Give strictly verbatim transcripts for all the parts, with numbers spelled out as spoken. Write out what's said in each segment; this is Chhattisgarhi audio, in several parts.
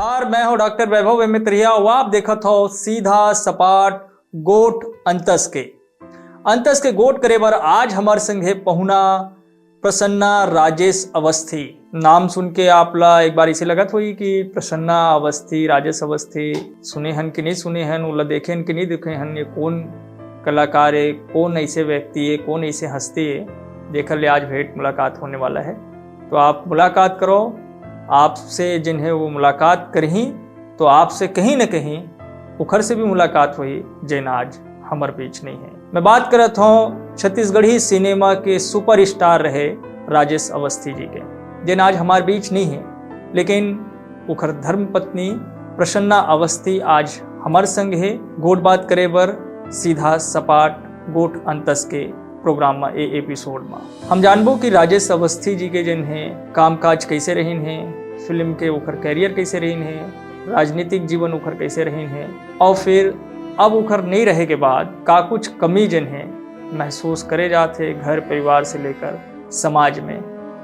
नमस्कार, मैं हूं डॉक्टर वैभव मित्रिया। अउ आप देखत हो सीधा सपाट गोठ अंतस के। अंतस के गोठ करे बर आज हमर संग हे पहुना प्रसन्ना राजेश अवस्थी। नाम सुन के आप ला एक बार इसे लगत होई कि प्रसन्ना अवस्थी, राजेश अवस्थी सुने हन कि नहीं सुने हन, ओला देखे हन कि नहीं देखे हन, ये कौन कलाकार है, कौन ऐसे व्यक्ति है, कौन ऐसे हस्ती है, जेकर ले आज भेंट मुलाकात होने वाला है। तो आप मुलाकात करो, आपसे जिन्हें वो मुलाकात करही, तो आपसे कहीं न कहीं उखर से भी मुलाकात होई, जेन आज हमर बीच नहीं है। मैं बात करत हूँ छत्तीसगढ़ी सिनेमा के सुपरस्टार रहे राजेश अवस्थी जी के, जेन आज हमार बीच नहीं है, लेकिन उखर धर्म पत्नी प्रसन्ना अवस्थी आज हमर संग है गोठ बात करे बर सीधा सपाट गोठ अंतस के प्रोग्राम में, ए एपिसोड में। हम जानबो कि राजेश अवस्थी जी के जेन हे कामकाज कैसे रहिन हे, फिल्म के ओकर कैरियर कैसे रहिन हे, राजनीतिक जीवन ओकर कैसे रहिन हे, और फिर अब ओकर नहीं रहे के बाद का कुछ कमी जेन हे महसूस करे जात हे घर परिवार से लेकर समाज में।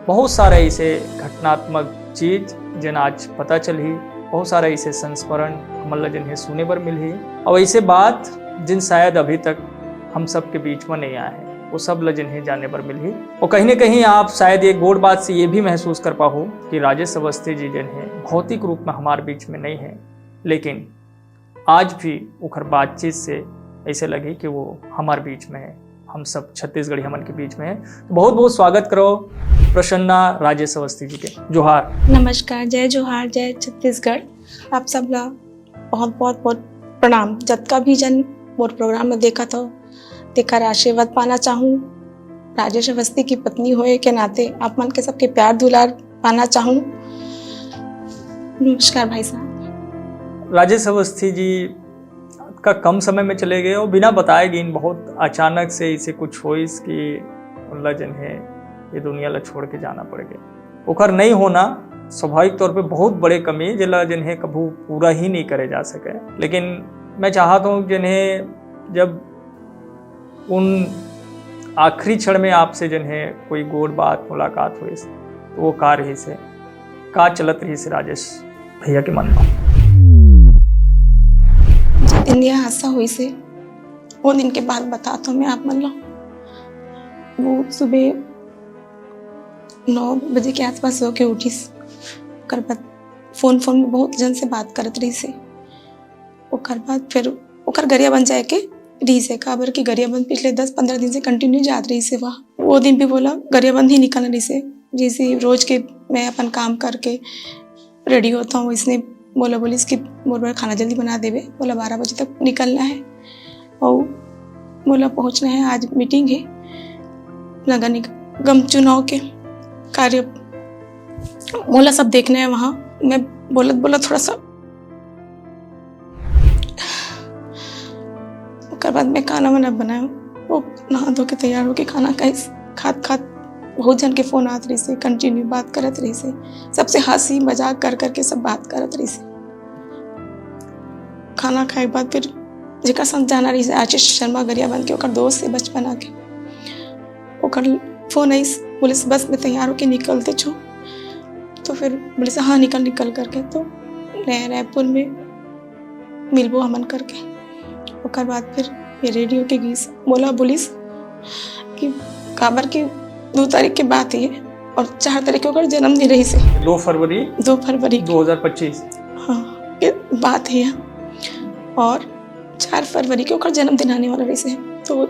बहुत सारे ऐसे घटनात्मक चीज जेन आज पता चलही, बहुत सारा ऐसे संस्मरण हमन ला जेन हे सुने बर मिलही, और ऐसे बात जिन शायद अभी तक हम सब के बीच में नहीं आए हैं, वो सब ला जेन हे जाने बर मिलही। और कहीं ना कहीं आप शायद ये गोठ बात से ये भी महसूस कर पाहो कि राजेश अवस्थी जी जेन हे भौतिक रूप में हमार बीच में नहीं है, लेकिन आज भी उखर बातचीत से ऐसे लगे कि वो हमार बीच में है, हम सब छत्तीसगढ़ी हमन के बीच में है। तो बहुत बहुत स्वागत करो प्रसन्ना राजेश अवस्थी जी के। जोहार। नमस्कार, जय जोहार, जय छत्तीसगढ़। आप सब ला बहुत बहुत बहुत प्रणाम। जतका भी जन मोर प्रोग्राम में देखत हो, तेकर आशीर्वाद पाना चाहूँ। राजेश अवस्थी की पत्नी होए के नाते आप मन के सबके प्यार दुलार पाना चाहूँ। नमस्कार भाई साहब। राजेश अवस्थी जी का कम समय में चले गए और बिना बताए गए, बहुत अचानक से इसे कुछ होइस कि उनला जन है ये दुनिया ला छोड़ के जाना पड़ गया। ओकर नहीं होना स्वाभाविक तौर पे बहुत बड़े कमी है, जेला जन है कभू पूरा ही नहीं करे जा सके। लेकिन मैं चाहता हूँ जन है जब उन आखिरी क्षण में आपसे जन है कोई गोठ बात मुलाकात होइस, तो वो का रहिस हे, का चलत रहिस हे राजेश भैया के मन में? जिन दिन ये हादसा होइस हे, वो दिन के बाद बतात हूँ मैं आप मन ला। वो सुबह नौ बजे के आसपास सो के उठिस। ओकर बाद फोन फोन में बहुत जन से बात करत रहिस हे। ओकर बाद फिर ओकर गरियाबंद जाए के रहिस हे, काबर कि गरियाबंद पिछले दस पंद्रह दिन से कंटिन्यू जात रहिस हे वहाँ। वो दिन भी बोला गरियाबंद ही निकलना रहिस हे। जैसे रोज के मैं अपन काम करके रेडी होता हूँ, इसने बोला बोलिस कि मोर बर खाना जल्दी बना देबे, बोला बारह बजे तक निकलना है और बोला पहुँचना है, आज मीटिंग है नगर निगम चुनाव के कार्य, मोला सब देखना है वहाँ। मैं बोलत बोलत थोड़ा सा ओकर बाद मैं खाना वाना बनाया, वो नहा धो के तैयार होके खाना खाइस। खात खात बहुत जन के फोन आत रहिस हे, कंटिन्यू बात करत रहिस हे, सबसे हंसी मजाक कर करके सब बात करत रहिस हे। खाना खाए के बाद फिर जेकर साथ जाना रहिस हे आशीष शर्मा गरियाबंद के, ओकर दोस्त हे बचपना के, ओकर फोन आइस, बोलिस बस मैं तैयार होके निकलत हूँ। तो फिर बोलिस हाँ निकल निकल करके। तो नया रायपुर में मिलबो हमन करके। ओकर बाद फिर ये रेडी होके गिस, मोला बोलिस कि काबर कि दो तारीख के बात हे और चार तारीख के ओकर जन्मदिन रहिस हे। दो फरवरी दो फरवरी के। दो हज़ार पच्चीस। हाँ, के बात हे और चार फरवरी के ओकर जन्मदिन आने वाला रहिस हे। तो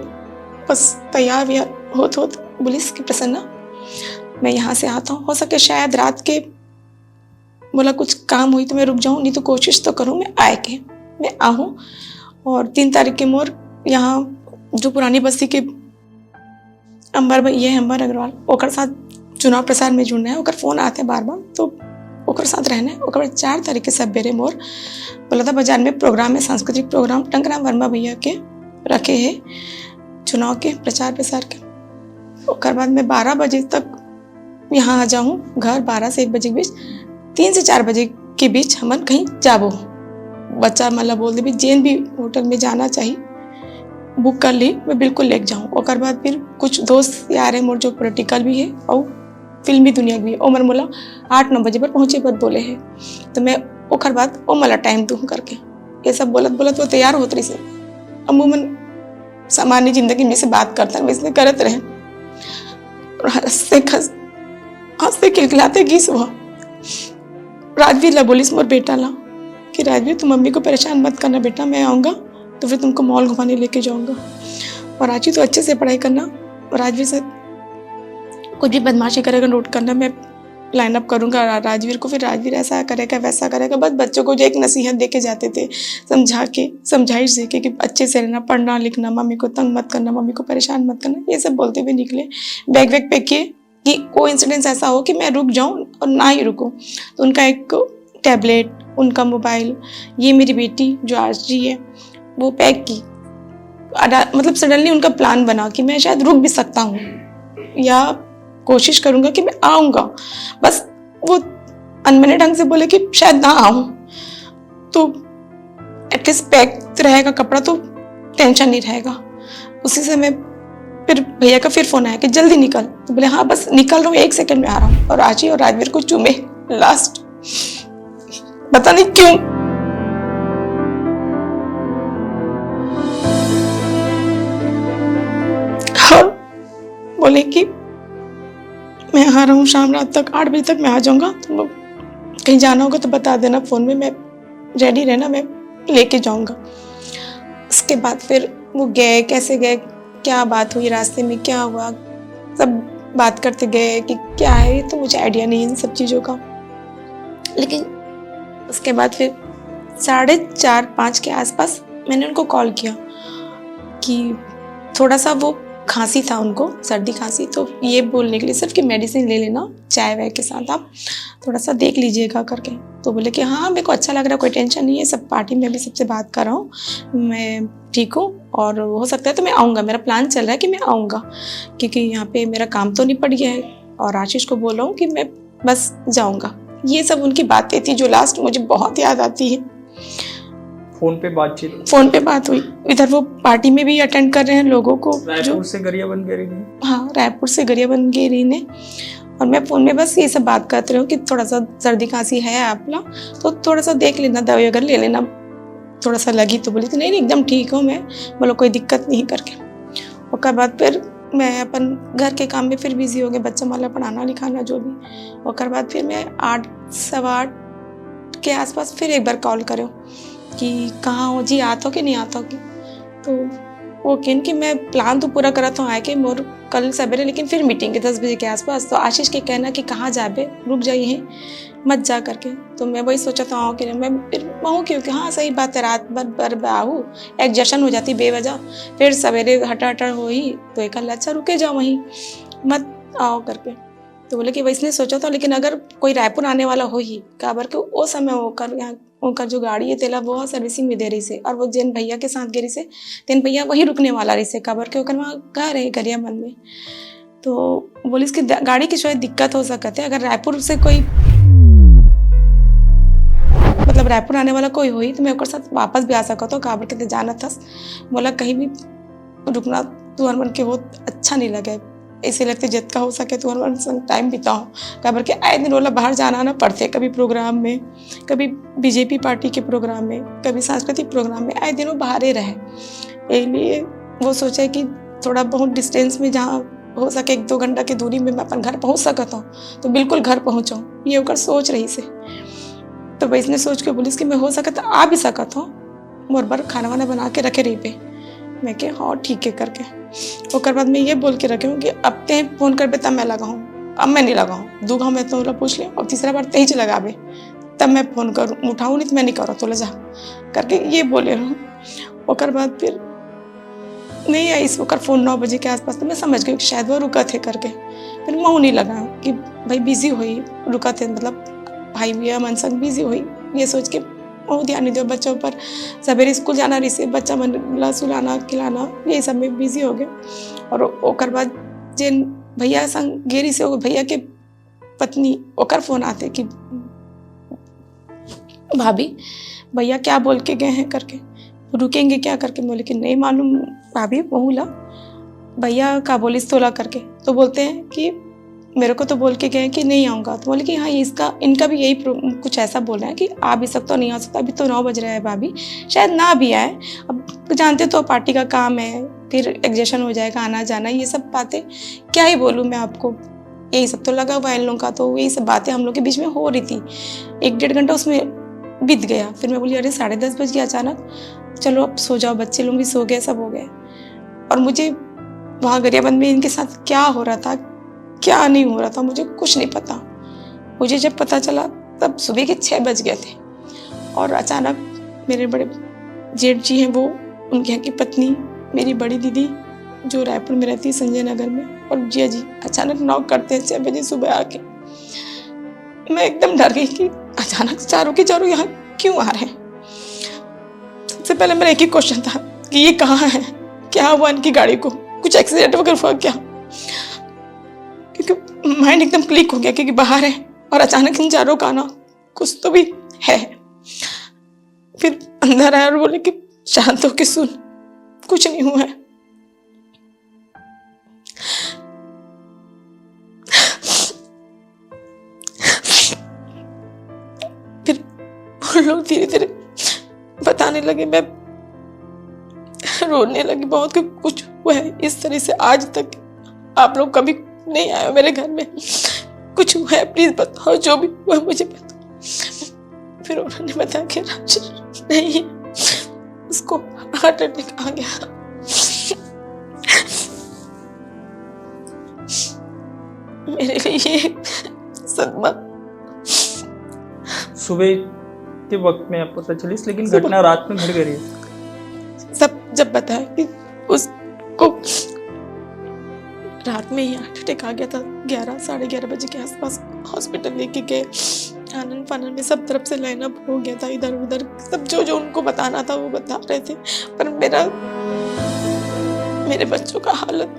बस तैयार व्यार होत होत बोलिस कि प्रसन्ना, मैं यहाँ से आता हूँ, हो सके शायद रात के मोला कुछ काम होही तो मैं रुक जाऊँ, नहीं तो कोशिश तो करूँ मैं आए के, मैं आहूँ। और तीन तारीख के मोर यहाँ जो पुरानी बस्ती के अंबर भैया हे, अंबर अग्रवाल, ओकर साथ चुनाव प्रचार में जुड़ना है, ओकर फोन आथे बार बार, तो ओकर साथ रहना है। ओकर बाद चार तारीख के सबेरे मोर बलौदा बाजार में प्रोग्राम है, सांस्कृतिक प्रोग्राम टंकराम वर्मा भैया के रखे हे चुनाव के प्रचार प्रसार के। ओकर बाद मैं बारह बजे तक यहाँ आ जाहूँ घर, बारह से एक बजे के बीच, तीन से चार बजे के बीच हमन कहीं जाबो। बच्चा मन ला बोल देबे जेन भी होटल में जाना चाही बुक कर ली, मैं बिल्कुल लेके जाहूँ। ओकर बाद फिर कुछ दोस्त यार हे मोर जो पॉलिटिकल भी हे और फिल्मी दुनिया के भी, ओमन मोला आठ नौ बजे पर पहुँचे बर बोले हे। तो मैं ओखर बाद वो मला टाइम दूँ करके। ये सब बोलत बोलत वो तैयार होत रहिस हे। अमूमन सामान्य जिंदगी में से बात करथन, वइसने करत रहे। और हंसते खस हंसते खिलखिलाते गिस वो। राजवीर ला बोलिस, मोर बेटा ला, कि राजवीर, तुम मम्मी को परेशान मत करना बेटा, मैं आऊँगा तो फिर तुमको मॉल घुमाने लेके जाऊँगा। और राजवीर, तो अच्छे से पढ़ाई करना, और राजवीर से कुछ भी बदमाशी करेगा, नोट करना, मैं लाइन अप करूँगा रा-, राजवीर को, फिर राजवीर ऐसा करेगा, वैसा करेगा। बस बच्चों को जो एक नसीहत दे के जाते थे, समझा के, समझाइश दे के कि अच्छे से रहना, पढ़ना लिखना, मम्मी को तंग मत करना, मम्मी को परेशान मत करना, ये सब बोलते हुए निकले। बैग वैग पैक किए कि कोइंसिडेंस ऐसा हो कि मैं रुक जाऊँ और ना ही रुकूँ। तो उनका एक टैबलेट, उनका मोबाइल, ये मेरी बेटी जो आरजी है, वो पैक की। अडा-, मतलब सडनली उनका प्लान बना कि मैं शायद रुक भी सकता हूँ या कोशिश करूँगा कि मैं आऊँगा। बस वो अनमने ढंग से बोले कि शायद ना आऊँ, तो एटलीस्ट पैक रहेगा कपड़ा तो टेंशन नहीं रहेगा। उसी समय फिर भैया का फिर फ़ोन आया कि जल्दी निकल। तो बोले, हाँ बस निकल रहा हूँ, एक सेकंड में आ रहा हूँ। और आरजी और राजवीर को चूमे लास्ट, पता नहीं क्यों। और बोले कि मैं आ रहा हूँ, शाम रात तक, आठ बजे तक मैं आ जाऊँगा, तुम लोग कहीं जाना होगा तो बता देना फ़ोन में, मैं रेडी रहना, मैं लेके जाऊँगा। उसके बाद फिर वो गए, कैसे गए, क्या बात हुई, रास्ते में क्या हुआ, सब बात करते गए कि क्या है, ये तो मुझे आइडिया नहीं है इन सब चीज़ों का। लेकिन उसके बाद फिर साढ़े चार, पाँच के आसपास मैंने उनको कॉल किया कि थोड़ा सा वो खांसी था उनको, सर्दी खांसी, तो ये बोलने के लिए सिर्फ कि मेडिसिन ले लेना, चाय वाय के साथ आप थोड़ा सा देख लीजिएगा करके। तो बोले कि हाँ, मेरे को अच्छा लग रहा है, कोई टेंशन नहीं है, सब पार्टी में भी सबसे बात कर रहा हूँ, मैं ठीक हूँ और हो सकता है तो मैं आऊँगा, मेरा प्लान चल रहा है कि मैं आऊँगा, क्योंकि यहाँ पे मेरा काम तो निपट गया है और आशीष को बोल रहा हूँ कि मैं बस जाऊँगा। ये सब उनकी बातें थी जो लास्ट मुझे बहुत याद आती है। फोन पे बातचीत फोन पे बात हुई, इधर वो पार्टी में भी अटेंड कर रहे हैं लोगों को जो रायपुर से गरियाबंद गए रही। हाँ, रायपुर से गरियाबंद गए रही ने। और मैं फोन में बस ये सब बात करते रहूँ कि थोड़ा सा सर्दी खांसी है आप ला, तो थोड़ा सा देख लेना, दवाई वगैरह ले लेना, थोड़ा सा लगी तो। बोली थी नहीं नहीं, एकदम ठीक हूँ मैं, बोलो कोई दिक्कत नहीं करके। ओकर बाद फिर मैं अपन घर के काम में फिर बिजी हो गए, बच्चा मन ला पढ़ाना लिखाना जो भी। ओकर बाद फिर मैं आठ, सवा आठ के आसपास फिर एक बार कॉल करो कि कहाँ हो जी, आत हो कि नहीं आत हो कि। तो वो कहिन कि मैं प्लान तो पूरा करत हूँ आए के मोर कल सवेरे, लेकिन फिर मीटिंग के दस बजे के आसपास। तो आशीष के कहना कि कहाँ जाबे, रुक जाइए, मत जा करके। तो मैं वही सोचा था कि मैं फिर महूँ क्यों कि हाँ सही बात है, रात भर बर आहू, एक जश्न हो जाती बेवजह, फिर सवेरे हटा हटा होही तो एक अच्छा रुके जाओ वहीं, मत आओ करके। तो बोले कि वैसने सोचा था, लेकिन अगर कोई रायपुर आने वाला होही, काबर के ओ समय ओकर यहाँ ओकर जो गाड़ी है तेला वो सर्विसिंग में दे रही से, और वो जेन भैया के साथ गे रही से तेन भैया वहीं रुकने वाला रही से, काबर के ओकर वहाँ घर है गरियाबंद में। तो बोलिस कि द- गाड़ी की शायद दिक्कत हो सकत है, अगर रायपुर से कोई मतलब रायपुर आने वाला कोई होई तो मैं ओकर साथ वापस भी आ सकत हूँ, काबर के ते जानत हस मोला कहीं भी रुकना तुहर मन के बहुत अच्छा नहीं लगे। ऐसे लगते जितना हो सके तुहर मन संग टाइम बिताओ, काबर के आए दिन ओला बाहर जाना आना पड़ते, कभी प्रोग्राम में, कभी बीजेपी पार्टी के प्रोग्राम में, कभी सांस्कृतिक प्रोग्राम में, आए दिन वो बाहरे रहे। यही लिए वो सोचे कि थोड़ा बहुत डिस्टेंस में जहाँ हो सके एक दो घंटा की दूरी में मैं अपन घर पहुँच सकत हूँ तो बिल्कुल घर पहुँचूँ, ये ओकर सोच रही से। तो वैसने सोच के बोलिस कि मैं हो सकत आ भी सकत हूँ, मोर बर खाना वाना बना के रखे रहिबे। मैं के हाँ ठीक है करके ओकर बाद मैं ये बोल के रखे हूँ कि अब ते फोन करबे तब मैं लगाऊँ, अब मैं नहीं लगाऊँ, दू घाव मैं तोला पूछ लिया, अब तीसरा बार तेज लगाबे तब मैं फोन करूँ, उठाऊँ नहीं तो मैं नहीं करूँ तोला जा करके ये बोले हूँ। ओकर बाद फिर नहीं आइस ओकर फोन नौ बजे के आसपास, तो मैं समझ गई कि शायद वो रुकत है करके। फिर मैं नहीं लगा कि भाई बिजी होई, रुकत है, मतलब भाई भैया मन संग बिजी होई, ये सोच के बहुत ध्यान नहीं दिया बच्चों पर। सवेरे स्कूल जाना रही से बच्चा मन ला सुलाना खिलाना यही सब में बिजी हो गए। और ओकर बाद जेन भैया संग गे रही से वो भैया के पत्नी ओकर फोन आते कि भाभी भैया क्या बोल के गए हैं करके, रुकेंगे क्या करके। बोले कि नहीं मालूम भाभी, वहू ला भैया का बोलिस तोला करके। तो बोलते हैं कि मेरे को तो बोल के गए कि नहीं आऊँगा। तो बोले कि हाँ, इसका, इनका भी यही प्रॉ-, कुछ ऐसा बोल रहा है कि आप इस वक्त तो नहीं आ सकता, अभी तो नौ बज रहा है भाभी, शायद ना भी आए। अब जानते तो पार्टी का काम है, फिर एग्जेशन हो जाएगा, आना जाना, ये सब बातें क्या ही बोलूँ मैं आपको। यही सब तो लगा हुआ है इन लोगों का, तो यही सब बातें हम लोग के बीच में हो रही थी। एक डेढ़ घंटा उसमें बीत गया। फिर मैं बोली, "अरे, साढ़े दस बज गया अचानक, चलो अब सो जाओ, बच्चे लोग भी सो गए, सब हो गए।" और मुझे वहाँ गरियाबंद में इनके साथ क्या हो रहा था, क्या नहीं हो रहा था, मुझे कुछ नहीं पता। मुझे जब पता चला, तब सुबह के छः बज गए थे। और अचानक मेरे बड़े जेठ जी हैं, वो, उनके यहाँ की पत्नी, मेरी बड़ी दीदी जो रायपुर में रहती है, संजय नगर में, और जिया जी अचानक नॉक करते हैं छः बजे सुबह आके। मैं एकदम डर गई कि अचानक चारों के चारों यहाँ क्यों आ रहे हैं। सबसे पहले मेरा एक ही क्वेश्चन था कि ये कहाँ है, क्या हुआ इनकी गाड़ी को, कुछ एक्सीडेंट वगैरह हुआ क्या? क्योंकि माइंड एकदम क्लिक हो गया, क्योंकि बाहर है और अचानक इन चारों का आना, कुछ तो भी है। फिर अंदर आया और बोले कि शांत होके सुन, कुछ नहीं हुआ है। फिर वो लोग धीरे धीरे बताने लगे, मैं रोने लगी बहुत, कि कुछ हुआ है इस तरह से आज तक आप लोग कभी नहीं आए हो मेरे घर में, कुछ हुआ है प्लीज बताओ, जो भी हुआ है मुझे बताओ। फिर उन्होंने बताया कि राज नहीं, उसको हार्ट अटैक आ गया। मेरे लिए ये सदमा। सुबह के वक्त में आप पता चली, लेकिन सुबह। घटना रात में घट गई है। सब जब बताया कि उसको रात में ही हार्ट अटैक आ गया था, ग्यारह, साढ़े ग्यारह बजे के आसपास हॉस्पिटल लेके गए। आनन फानन में सब तरफ से लाइनअप हो गया था, इधर उधर सब जो जो उनको बताना था वो बता रहे थे, पर मेरा, मेरे बच्चों का हालत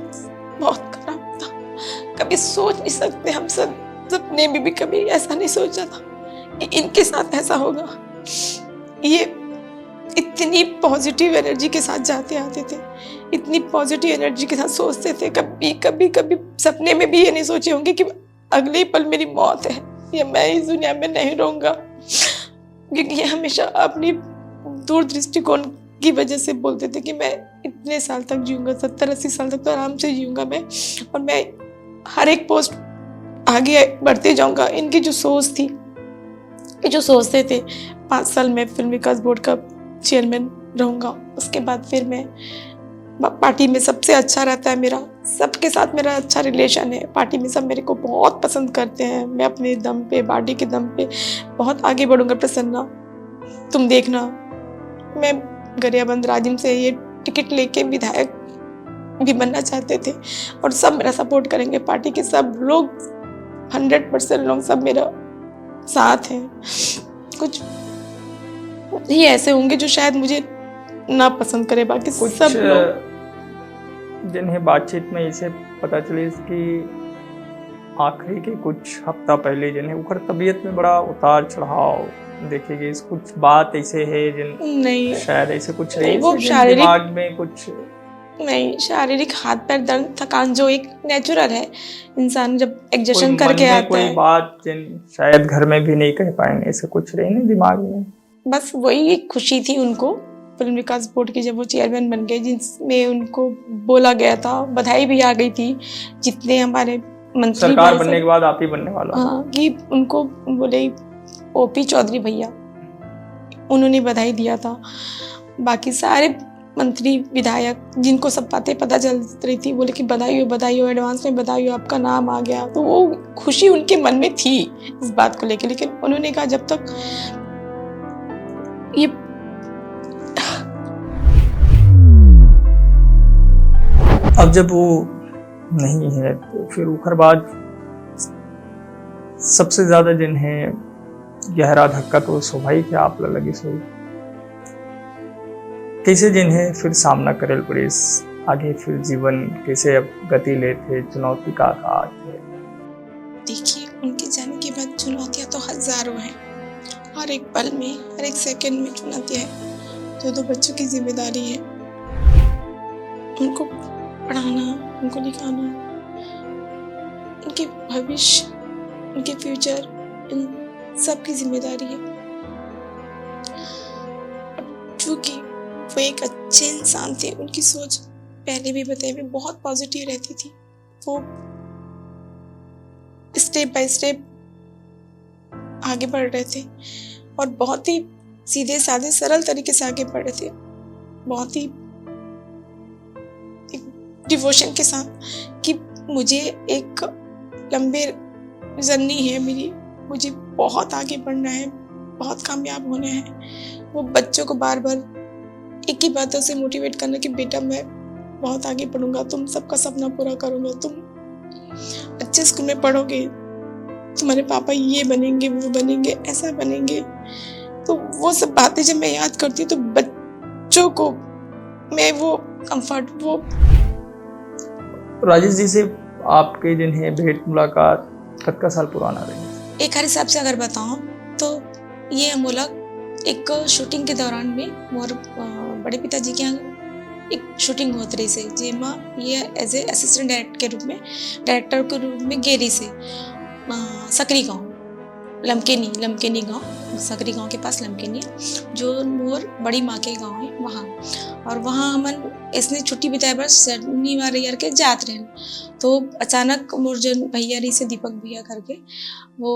बहुत खराब था। कभी सोच नहीं सकते हम सब, सपने में भी कभी ऐसा नहीं सोचा था कि इनके साथ ऐसा होगा। ये इतनी पॉजिटिव एनर्जी के साथ जाते आते थे, इतनी पॉजिटिव एनर्जी के साथ सोचते थे। कभी कभी कभी सपने में भी ये नहीं सोचे होंगे कि अगले ही पल मेरी मौत है या मैं इस दुनिया में नहीं रहूँगा, क्योंकि ये हमेशा अपनी दूर दृष्टिकोण की वजह से बोलते थे कि मैं इतने साल तक जीऊँगा, सत्तर अस्सी साल तक तो आराम से जीऊँगा मैं, और मैं हर एक पोस्ट आगे बढ़ते जाऊँगा। इनकी जो सोच थी, ये जो सोचते थे, "पाँच साल में फिल्म विकास बोर्ड का चेयरमैन रहूँगा, उसके बाद फिर मैं पार्टी में सबसे अच्छा रहता है मेरा, सबके साथ मेरा अच्छा रिलेशन है, पार्टी में सब मेरे को बहुत पसंद करते हैं, मैं अपने दम पे, बॉडी के दम पे बहुत आगे बढ़ूँगा प्रसन्ना, तुम देखना।" मैं गरियाबंद राजिम से ये टिकट लेके विधायक भी बनना चाहते थे और सब मेरा सपोर्ट करेंगे, पार्टी के सब लोग, हंड्रेड परसेंट लोग सब मेरा साथ हैं। कुछ ही ऐसे होंगे जो शायद मुझे ना पसंद करे, बाकी कुछ सब लोग। जिन्हें बातचीत में इसे पता चली कि आखिरी के कुछ हफ्ता पहले जिन्हें उखर तबीयत में बड़ा उतार चढ़ाव देखे गए, कुछ बात ऐसे है जिन नहीं, शायद ऐसे कुछ नहीं, रहे वो जिन शारीरिक दिमाग में कुछ नहीं, शारीरिक हाथ पैर दर्द, थकान जो एक नेचुरल है, इंसान जब कोई एग्जर्शन मन करके में आता कोई है। बात जिन शायद घर में भी नहीं कह पाए, ऐसे कुछ रहे नहीं दिमाग में। बस वही एक खुशी थी उनको, फिल्म विकास बोर्ड के जब वो चेयरमैन बन गए, जिसमें उनको बोला गया था, बधाई भी आ गई थी, जितने हमारे मंत्री सरकार भी बनने के बाद आप ही बनने वाला हो। हाँ, कि उनको बोले ओपी चौधरी भैया, उन्होंने बधाई दिया था। बाकी सारे मंत्री विधायक जिनको सब बातें पता चल रही थी, बोले कि बधाई हो, बधाई हो, एडवांस में बधाई हो, आपका नाम आ गया। तो वो खुशी उनके मन में थी इस बात को लेके, लेकिन उन्होंने कहा जब तक ये अब जब वो नहीं है तो फिर उखर बाद सबसे ज्यादा जिन्हें गहरा धक्का तो स्वाभाविक है आप ला लगी सोई। कैसे जिन्हें फिर सामना करेल पड़िस, आगे फिर जीवन कैसे अब गति लेते, चुनौती का का आते? देखिए, उनके जाने के बाद चुनौतियां तो हजारों हैं, हर एक पल में, हर एक सेकंड में चुनौतियां हैं। दो दो बच्चों की जिम्मेदारी है, उनको पढ़ाना, उनको लिखाना, उनके भविष्य, उनके फ्यूचर, इन सब की जिम्मेदारी है। और चूंकि वो एक अच्छे इंसान थे, उनकी सोच पहले भी बताई, वो बहुत पॉजिटिव रहती थी। वो स्टेप बाय स्टेप आगे बढ़ रहे थे और बहुत ही सीधे साधे सरल तरीके से आगे बढ़ रहे थे, बहुत ही एक डिवोशन के साथ कि मुझे एक लंबे जर्नी है मेरी, मुझे बहुत आगे बढ़ना है, बहुत कामयाब होना है। वो बच्चों को बार बार एक ही बातों से मोटिवेट करना कि बेटा, मैं बहुत आगे बढ़ूंगा, तुम सबका सपना पूरा करूंगा, तुम अच्छे स्कूल में पढ़ोगे, तुम्हारे पापा ये बनेंगे, वो बनेंगे, ऐसा बनेंगे। तो वो सब बातें जब मैं याद करती हूँ तो बच्चों को मैं वो कंफर्ट, वो राजेश जी से आपके जिन है भेंट मुलाकात कतका साल पुराना रहे? एक हर हिसाब से अगर बताऊं तो ये मोला एक शूटिंग के दौरान में मोर, अ, बड़े पिताजी के यहाँ एक शूटिंग होत रहिस हे, जेमा ये एज ए असिस्टेंट डायरेक्टर के रूप में, डायरेक्टर के रूप में गे रहिस हे, अ, सकरी गांव, लमकेनी, लमकेनी गांव, सकरी गांव के पास लमकेनी, जो मोर बड़ी माँ के गांव है वहाँ। और वहाँ हमन इसने छुट्टी बिताए बर शनिवार रविवार के जात रहेन। तो अचानक मोर जन भैया रहिस हे, दीपक भैया करके, वो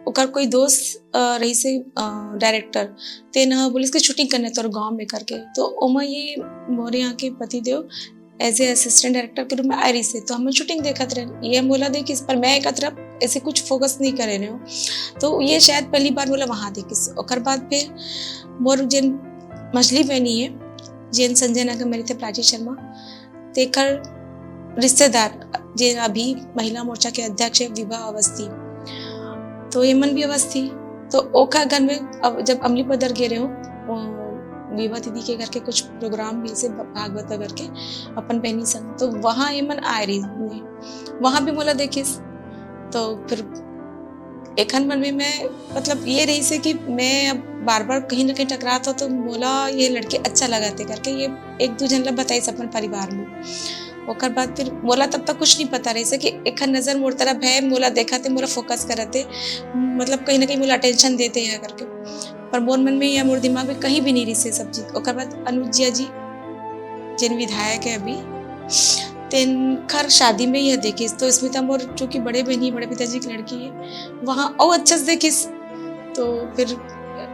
ओकर कोई दोस्त, अ, रहिस हे, अ, डायरेक्टर, तेन ह बोलिस कि शूटिंग करना है तोर गांव में करके। तो ओमा ये मोर यहाँ के पतिदेव एज ए असिस्टेंट डायरेक्टर के रूप में आए रहिस हे, तो हमन शूटिंग देखत रहेन। ये मोला देखिस, पर मैं एक तरफ ऐसे कुछ फोकस नहीं करे रहे हूँ। तो ये शायद पहली बार मोला वहाँ देखिस। ओकर बाद फिर मोर जेन मछली बहनी है, जेन संजय नगर में रहिथे, प्राची शर्मा, तेकर रिश्तेदार, जे अभी महिला मोर्चा के अध्यक्ष है, विभा अवस्थी, तो ये मन भी अवस्थी। तो ओखर घर में अब जब अमली पदर गे रहे हो, वो विभा दीदी के घर के कुछ प्रोग्राम भी से भागवत वगैरह के अपन बहनी संग, तो वहाँ ये मन आए रही, वहाँ भी मोला देखिस। तो फिर एखन मन में मैं, मतलब, ये रहिस हे कि मैं अब बार बार कहीं ना कहीं टकरात हो, तो मोला ये लड़की अच्छा लगत हे करके ये एक दू झन ला बताइस अपन परिवार में। ओकर बाद फिर मोला तब तक कुछ नहीं पता रहिस हे कि एखन नजर मोर तरफ है, मोला देखत हे, मोला फोकस करत हे, मतलब, कहीं ना कहीं मोला अटेंशन देते हैं करके। पर मोर मन में या मोर दिमाग में कहीं भी नहीं रहिस हे सब चीज। ओकर बाद अनुज जिया जी, जेन विधायक है अभी, तेन खर शादी में यह देखिस, तो स्मिता मोर, जो कि बड़े बहनी, बड़े पिताजी की लड़की है, वहाँ और अच्छे से देखिस। तो फिर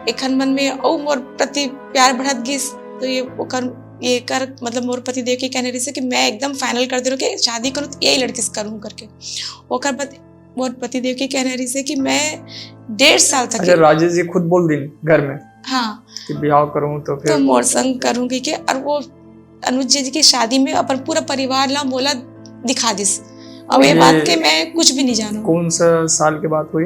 एखन मन में और मोर प्रति प्यार बढ़त गिस। तो ये ओकर, ये कर, मतलब, मोर पति देव के कहने रहिस हे कि मैं एकदम फाइनल कर दे रहूँ कि शादी करूँ तो यही लड़की से करूँ करके। ओकर बाद मोर पति देव के कहने रहिस हे कि मैं डेढ़ साल तक अच्छा, राजेश जी खुद बोल दिन घर में हाँ, कि ब्याह करूँ तो तो फिर मोर संग करूँगी के। और वो अनुज जी की शादी में अपन पूरा परिवार ला मोला दिखा दिस। और ये ये बात के मैं कुछ भी नहीं जानू। कौन सा साल के बात हुई?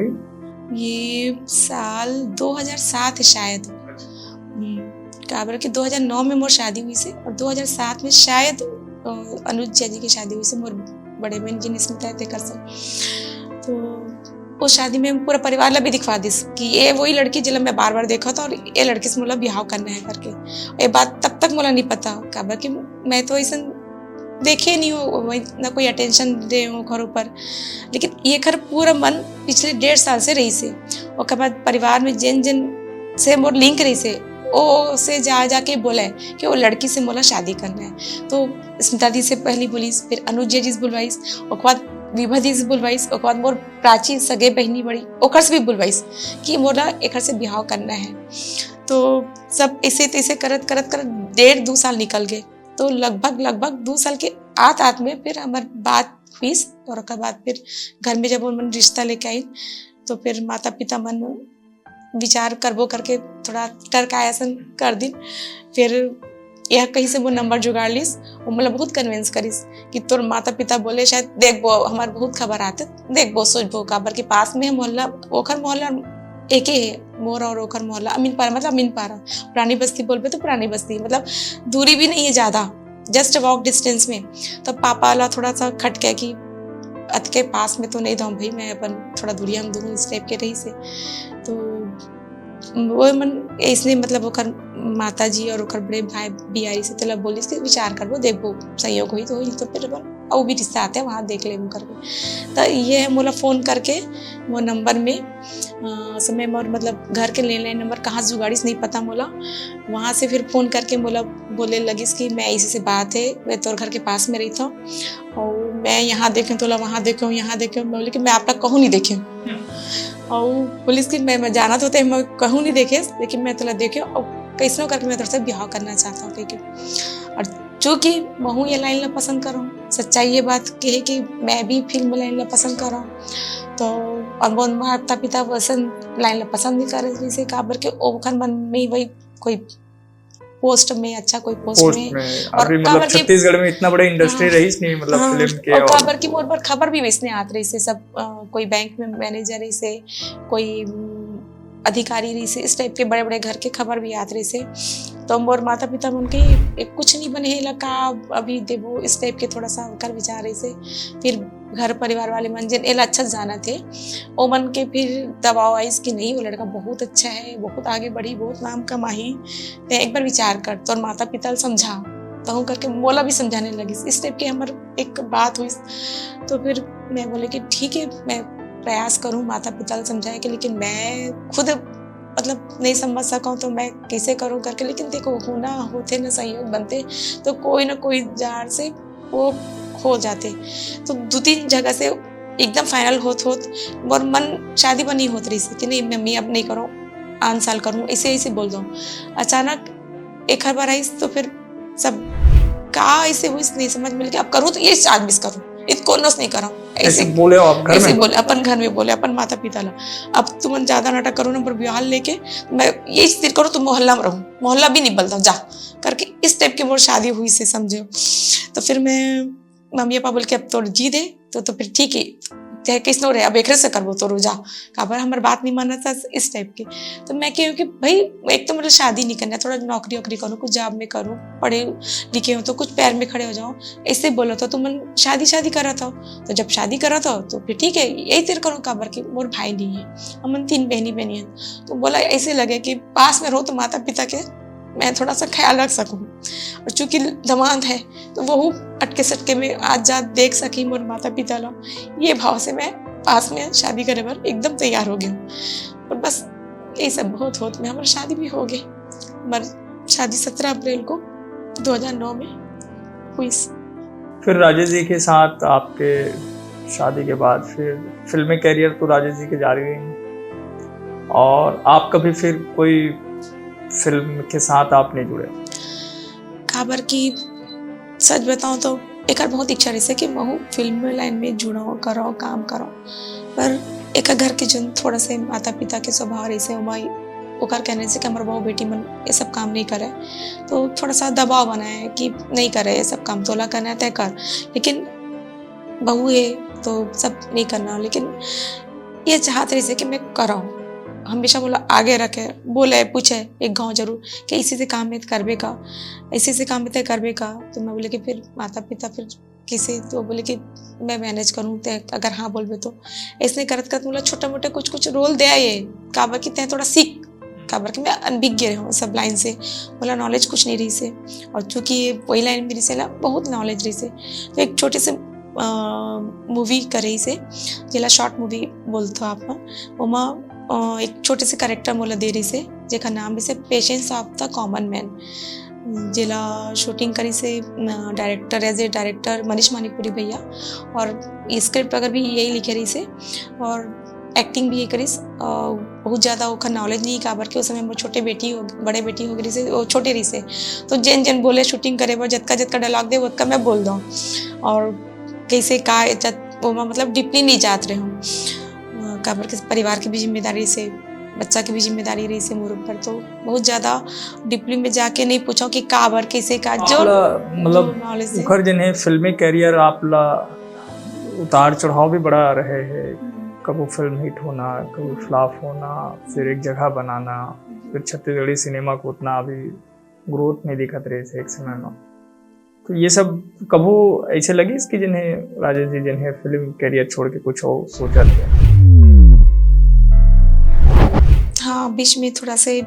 ये साल दो हज़ार सात है शायद। हम्म, काबर के दो हज़ार नौ में मोर शादी हुई से और दो हज़ार सात में शायद, अ, अनुज जिया जी की शादी हुई से मोर बड़े बहन जी निस्मिता है तेकर से। तो उस शादी में पूरा परिवार ला भी दिखवा दिस कि ये वही लड़की जेला मैं बार बार देखा था और ये लड़की से मोला बिहाव करना है करके। ये बात तब तक मोला नहीं पता, काबर कि मैं तो ऐसा देखे नहीं हो, वही ना कोई अटेंशन दे हो घर ऊपर। लेकिन ये घर पूरा मन पिछले डेढ़ साल से रहिस हे। ओकर बाद परिवार में जिन जिन से मोर लिंक रहिस हे, ओ से जा जाके बोले कि वो लड़की से मोला शादी करना है। तो स्मिता दी से पहली बोलिस, फिर अनुज जी से बुलवाइस, ओकर बाद विभा दी से बुलवाइस, ओकर बाद मोर प्राची सगे बहनी बड़ी, ओकर से भी बुलवाइस कि मोला एकर से बिहाव करना है। तो सब ऐसे तैसे करत करत करत डेढ़ दो साल निकल गए। तो लगभग लगभग दो साल के आत आत में फिर हमार बात हुईस और ओकर बाद फिर घर में जब उन मन रिश्ता लेके आई तो फिर माता पिता मन विचार करबो करके थोड़ा टरकाय असन कर दिन। फिर यह कहीं से वो नंबर जुगाड़ लिस, वो मतलब बहुत कन्विंस करिस कि तोर माता पिता बोले शायद देखबो, हमार बहुत खबर आते, देखबो सोचबो, काबर के पास में है मोहल्ला, ओखर मोहल्ला एके है, मोर और ओखर मोहल्ला अमीन पारा, मतलब अमीन पारा, पुरानी बस्ती बोलबे तो पुरानी बस्ती, मतलब दूरी भी नहीं है ज्यादा, जस्ट वॉक डिस्टेंस में। तो पापा वाला थोड़ा सा खटके कि अतके पास में तो नहीं दऊँ भाई, मैं अपन थोड़ा दूरिया में दूँ, इस टाइप के रहिस हे। तो वो मन इसने, मतलब ओकर माता जी और ओकर बड़े भाई बिहारी से तेला बोलिस कि विचार करबो, देखबो संयोग होई तो होई, तो फिर अपन अउ भी रिश्ता आथे, वहाँ देख लेबो करके। त ये हे मोला फोन करके मोर नंबर में, अ, समय मोर मतलब घर के लैंडलाइन नंबर कहाँ से जुगाड़िस नहीं पता मोला, वहाँ से फिर फोन करके मोला बोले लगिस कि मैं ऐसे से बात हे, मैं तोर घर के पास में रहिथौं अउ मैं यहाँ देखे हौं तोला, वहाँ देखे हौं, यहाँ देखे हौं। मैं बोले कि मैं आप ला कहूँ नहीं देखे हौं। अउ बोलिस कि मैं, मैं जानत हों तें, मैं कहूँ नहीं देखे, लेकिन मैं तोला देखे हौं अउ कइसनो करके मैं तोर से बिहाव करना चाहत हौं, कहिके। अउ चूंकि महूँ ये लाइन ला पसंद करौं, सच्चाई ये बात के हे कि मैं भी फिल्म लाइन ला पसंद करौं, तो अउ मोर माता पिता वइसन लाइन ला पसंद नहीं करे रहिसे, काबर के ओखर मन में वही कोई पोस्ट में, अच्छा कोई पोस्ट पोस्ट में। में। अउ अभी मतलब काबर के छत्तीसगढ़ में इतना बड़ा इंडस्ट्री हाँ। रहिस नहीं, मतलब हाँ, फिल्म के अउ अउ काबर के मोर बर खबर भी वइसने आत रहिसे सब, अ, कोई बैंक में मैनेजर रहिसे, कोई, उम, अधिकारी रहिसे, इस टाइप के बड़े-बड़े घर के खबर भी आत रहिसे। तो मोर माता-पिता मन के, "ए, कुछ नहीं बने हे, एला का अभी देबो?" इस टाइप के थोड़ा सा ओकर विचार रहिसे। फिर घर परिवार वाले मन जेन एला अच्छा जानत हे, ओमन के फिर दबाव आइस कि नहीं, वो लड़का बहुत अच्छा है, बहुत आगे बढ़ी, बहुत नाम कमाही, तें एक बार विचार कर, तोर माता पिता ल समझा, तहूँ करके मोला भी समझाने लगिस। इस टाइप के हमर एक बात हुई, तो फिर मैं बोले कि ठीक है, मैं प्रयास करूँ माता पिता ल समझाए के, लेकिन मैं खुद मतलब नहीं समझ सकूँ तो मैं कैसे करूँ करके। लेकिन देखो, होना होथे ना, संयोग बनथे, तो कोई ना कोई जार से वो हो जाथे। तो दू तीन जगह से एकदम फाइनल होत होत मोर मन शादी बर नहीं होत रहिस कि नहीं, मम्मी अब नहीं करूँ, आन साल करूँ, ऐसे ऐसे बोल दो। अचानक एक हर बार आइस तो फिर सब का ऐसे हुई नहीं समझ में, कि अब करूँ तो ये आदमी से करूँ, इत कोनो से नहीं करूँ। ऐसे ऐसे बोले हो आप घर ऐसे में? बोले, अपन घर में बोले, अपन माता पिता ला, "अब तुमन ज्यादा नाटक करो ना, पर बिहाव लेके मैं ये स्थिर करो, तुम मोहल्ला में रहो, मोहल्ला भी नहीं बदलता, जा," करके इस टाइप के मोर शादी हुई से समझे। तो फिर मैं मम्मी पापा बोल के, "अब तोर जिद हे तो, तो फिर ठीक है, चाहे किसनो रहे, अब एकरे से करबो तोर, जा, काबर हमर बात नहीं मानत हस," इस टाइप के। तो मैं कहूँ कि भाई, एक तो मतलब शादी नहीं करना, थोड़ा नौकरी वोकरी करूँ, कुछ जॉब में करूँ, पढ़े लिखे हो तो कुछ पैर में खड़े हो जाओ, ऐसे बोलो तो तुमन शादी शादी करत हो, तो जब शादी करत हो तो फिर ठीक है, यही तेर करूँ, काबर के मोर भाई नहीं है, हमन तीन बहनी बहनी हैं। तो बोला ऐसे लगे कि पास में रहो तो माता पिता के मैं थोड़ा सा ख्याल रख सकूँ, और चूंकि दामाद है तो वो अटके सटके में आज जात देख सकी मोर माता पिता ला, ये भाव से मैं पास में शादी करे बर एकदम तैयार हो गई हूँ। और बस यही सब बहुत होत में हमारी शादी भी हो गई। हमारी शादी सत्रह अप्रैल को दो हज़ार नौ में हुई। फिर राजेश जी के साथ आपके शादी के बाद फिर फिल्मी करियर तो राजेश जी के जारी रही, और आप कभी फिर कोई फिल्म के साथ आप नहीं जुड़े? काबर कि सच बताऊं तो एकर बहुत इच्छा रहिसे कि महू फिल्म लाइन में जुड़ो, करो, काम करो, पर एकर घर के जन थोड़ा से माता पिता के स्वभाव रहिसे, ओमा ओकर कहने से कि हमर बहू बेटी मन ये सब काम नहीं करे, तो थोड़ा सा दबाव बनाए कि नहीं करे ये सब काम, तोला करना है तय कर, लेकिन बहू है तो सब नहीं करना। लेकिन ये चाहत रहिसे कि मैं कराऊँ, हमेशा मोला आगे रखे, बोले, पूछे एक घाव जरूर कि इसी से काम में करबे का, इसी से काम में तय करबे का। तो मैं बोले कि फिर माता पिता फिर किसे, तो बोले कि मैं मैनेज करूँ, तय अगर हाँ बोलबे तो। ऐसने करत करत मोला छोटा मोटा कुछ कुछ रोल दे आए, काबर कि तय थोड़ा सीख, काबर कि मैं अनभिज्ञ रहूँ सब लाइन से, मोला नॉलेज कुछ नहीं रहिसे। और चूंकि ये वही लाइन में रहिसे ला बहुत नॉलेज रहिसे, तो एक छोटे से मूवी करे से, जेला शॉर्ट मूवी बोलथो आप मन, ओमा अ, एक छोटे से कैरेक्टर मोला दे रहिसे, जेकर नाम रहिसे patience of the common man, जेला शूटिंग करिसे director, as a director Manish Manipuri भैया, और ये स्क्रिप्ट अगर भी यही लिखे रहिसे और एक्टिंग भी ये करिस। अ, बहुत ज़्यादा ओखर नॉलेज नहीं, काबर के उस समय मोर छोटे बेटी हो, बड़े बेटी हो गई रहिसे, वो छोटे रहिसे, तो जेन जेन बोले शूटिंग करे बर जतका जतका डायलॉग दे ओतका मैं बोल दूँ, और कैसे का जत ओमा मतलब डीपली नहीं जात रहे हूँ, अ, काबर के परिवार की भी जिम्मेदारी से, बच्चा की भी जिम्मेदारी रहिसे मोर ऊपर, तो बहुत ज़्यादा डीपली में जाके नहीं पूछा कि काबर, कैसे का, जो आपला, मतलब, जो नॉलेज है। उखर जन है फिल्मी करियर आपला उतार चढ़ाव भी बड़ा रहे है, हम्म। कबो फिल्म हिट होना, कबो हम्म। फ्लॉप होना, फिर एक जगह बनाना, हम्म। फिर छत्तीसगढ़ी सिनेमा को उतना अभी ग्रोथ नहीं दिखत रहे थे एक समय में। तो ये सब कभू ऐसे लगिस कि जिन्हें राजेश जी, जिन्हें फिल्म करियर छोड़ के कुछ और सोचत हे? हाँ, बीच में थोड़ा से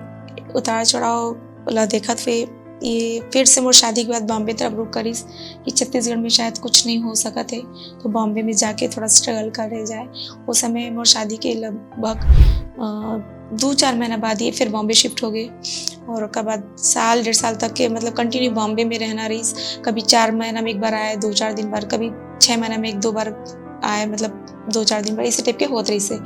उतार चढ़ाव ला देखत हुए ये फिर से मोर शादी के बाद बॉम्बे तरफ रुख करिस कि छत्तीसगढ़ में शायद कुछ नहीं हो सकत हे, तो बॉम्बे में जाके थोड़ा स्ट्रगल करे जाए। वो समय मोर शादी के लगभग, अ, दू चार महीना बाद ये फिर बॉम्बे शिफ्ट हो गए और ओकर बाद साल, डेढ़ साल तक के, मतलब, कंटिन्यू बॉम्बे में रहना रहिस। कभी चार महीना में एक बार आए, दो चार दिन बाद, कभी छः महीना में एक दो बार आए, मतलब, दो चार दिन बाद, इसी टाइप के होत रहिस हे।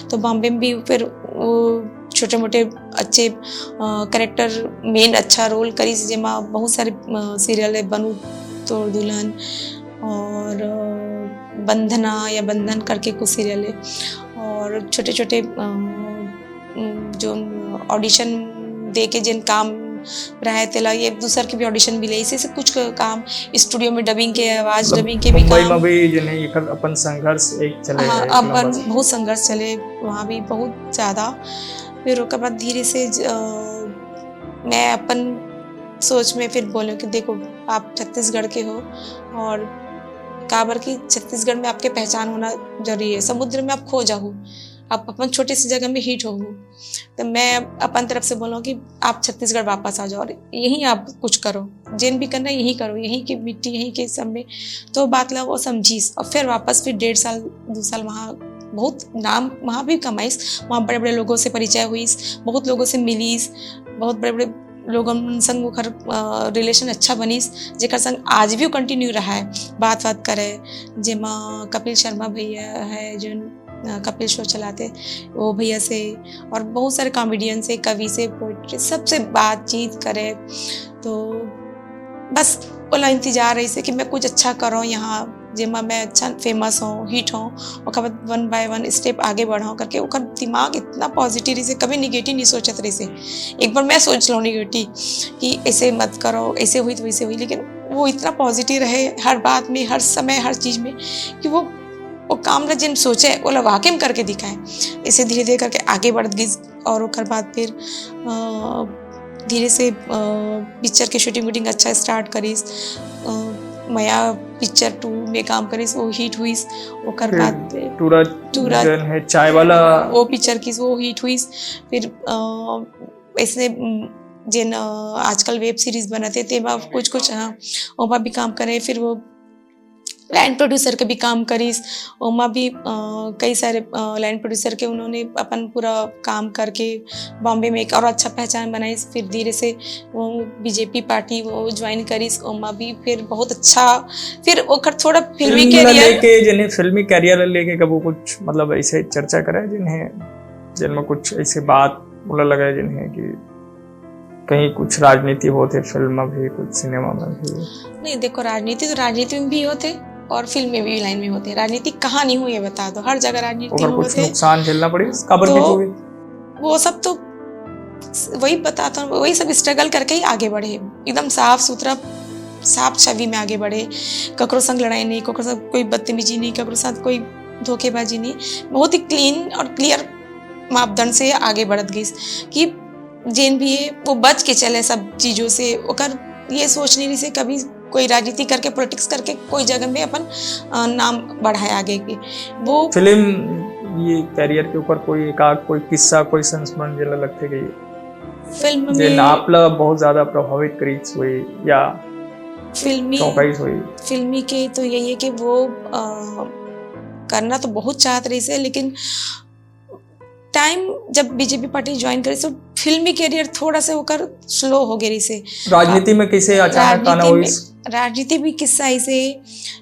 तो बॉम्बे में भी फिर वो छोटे मोटे अच्छे, अ, कैरेक्टर, मेन अच्छा रोल करिस, जेमा बहुत सारे, अ, सीरियल हे, बनू तोर दुल्हन और, अ, बंधना या बंधन करके कुछ सीरियल हे, और छोटे छोटे, अ, उम, जो ऑडिशन दे के जेन काम रहे तेला, ये दूसर के भी ऑडिशन मिले, इसे से कुछ क-, काम स्टूडियो में डबिंग के, आवाज मतलब डबिंग के भी मुंबई काम। में भी जेन हे एकर अपन संघर्ष एक चले हाँ, हे, एक अपन लंबा से। बहुत संघर्ष चले वहाँ भी बहुत ज्यादा। फिर ओकर बाद धीरे से ज-, अ, मैं अपन सोच में फिर बोले कि देखो, आप छत्तीसगढ़ के हो और काबर कि छत्तीसगढ़ में आपके पहचान होना जरूरी है। समुद्र में आप खो जाओ, आप अपन छोटे से जगह में हिट हो। तो मैं अपन तरफ से बोलूँ कि आप छत्तीसगढ़ वापस आ जाओ और यहीं आप कुछ करो, जेन भी करना है यहीं करो, यहीं की मिट्टी, यहीं के सब में। तो बात ला वो समझीस और फिर वापस फिर डेढ़ साल, दो साल वहाँ बहुत नाम वहाँ भी कमाइस, वहाँ बड़े बड़े लोगों से परिचय हुईस, बहुत लोगों से मिलीस, बहुत बड़े बड़े लोगन संग ओकर, अ, रिलेशन अच्छा बनिस, जेकर संग आज भी वो कंटिन्यू रहा है, बात बात करे, जेमा कपिल शर्मा भैया है, जो, अ, कपिल शो चलाते, वो भैया से, और बहुत सारे कॉमेडियन से, कवि से, पोइट्री, सबसे बातचीत करे। तो बस ओला इंतजार रहिस हे कि मैं कुछ अच्छा करूँ यहाँ, जेमा मैं अच्छा फेमस हों, हिट हों, ओकर बाद वन बाय वन स्टेप आगे बढ़ूँ करके ओकर दिमाग इतना पॉजिटिव रहिस हे, कभी निगेटिव नहीं सोचत रहिस हे। एक बार मैं सोच लूँ निगेटिव कि ऐसे मत करो, ऐसे हुई तो वैसे हुई, लेकिन वो इतना पॉजिटिव रहे हर बात में, हर समय, हर चीज में, कि वो, वो काम ला जेन सोचे, ओला वाकई में करके दिखाए। ऐसे धीरे धीरे करके आगे बढ़त गिस और ओकर बाद फिर, अ, धीरे से, अ, पिक्चर के शूटिंग वूटिंग अच्छा स्टार्ट करिस। अ, मया पिक्चर टू में काम करिस, वो हिट हुईस। ओकर फिर बाद फिर टूरा टूरा जेन हे चाय वाला। वो पिक्चर किस, वो हिट हुईस। फिर, अ, ऐसे, उम, जेन, अ, आजकल वेब सीरीज बनत हे, तेमा कुछ कुछ, हाँ, ओमा भी काम करे। फिर वो लाइन प्रोड्यूसर के भी काम करिस, ओमा भी, अ, कई सारे, अ, लाइन प्रोड्यूसर के उन्होंने अपन पूरा काम करके बॉम्बे में एक और अच्छा पहचान बनाइस। फिर धीरे से वो बीजेपी पार्टी वो ज्वाइन करिस, ओमा भी फिर बहुत अच्छा, फिर ओकर थोड़ा फिल्मी फिल्म ला कैरियर लेके, जेन हे फिल्मी कैरियर ला लेके कबो कुछ, मतलब, ऐसे चर्चा करे जेन हे, जेन में कुछ ऐसे बात बोला लगे जेन हे कि कहीं कुछ राजनीति होत हे फिल्म में भी, कुछ सिनेमा में भी? नहीं, देखो, राजनीति तो राजनीति में भी होत हे और फिल्म में भी लाइन में होत हे। राजनीति कहाँ नहीं हुई है, बता दो, हर जगह राजनीति ओकर कुछ होत हे। नुकसान झेलना पड़ी, काबर तो के हुए? वो सब तो वही बताता हूँ, वही सब स्ट्रगल करके ही आगे बढ़े, एकदम साफ सुथरा, साफ छवि में आगे बढ़े, ककरो संग लड़ाई नहीं, ककरो संग कोई बदतमीजी नहीं, ककरो साथ कोई धोखेबाजी नहीं, बहुत ही क्लीन और क्लियर मापदंड से आगे बढ़त गिस कि जेन भी हे, वो बच के चले सब चीजों से। ओकर ये सोच नहीं रहिस हे कभी कोई राजनीति करके, पॉलिटिक्स करके कोई जगह में अपन, अ, नाम बढ़ाए आगे के। वो फिल्म, ये कैरियर के ऊपर कोई एक आध कोई किस्सा, कोई संस्मरण जेला लगथे कि फिल्म जेन में आप ला बहुत ज्यादा प्रभावित करिस होही या फिल्मी चौंकाइस होही? फिल्मी के तो यही है कि वो, अ, करना तो बहुत चाहत रहिस हे, लेकिन टाइम जब बीजेपी पार्टी ज्वाइन करिस तो फिल्मी कैरियर थोड़ा सा ओकर स्लो हो गए रहिस हे। राजनीति में कैसे अचानक आना राजनीति हुई? में, राजनीति भी किस्सा ऐसे हे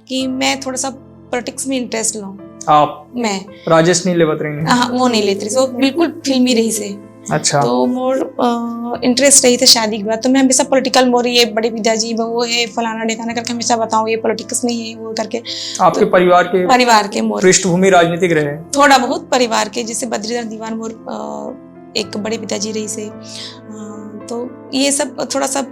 कि मैं थोड़ा सा पॉलिटिक्स में इंटरेस्ट लूँ। आप मैं राजेश नहीं लेवत रही? हाँ, वो नहीं लेत रहिस, वो बिल्कुल फिल्मी रहिस हे। अच्छा। तो मोर, अ, इंटरेस्ट रहिस हे शादी के बाद, तो मैं हमेशा पॉलिटिकल, मोर ये बड़े पिताजी, वो है, फलाना ढेकाना करके हमेशा बताऊँ, ये पॉलिटिक्स में ही है, वो करके। आपके तो परिवार के परिवार के मोर पृष्ठभूमि राजनीतिक रहे? थोड़ा बहुत परिवार के, जैसे बद्रीधर दीवान मोर, अ, एक बड़े पिताजी रहिस हे, अ, तो ये सब थोड़ा सा, अ,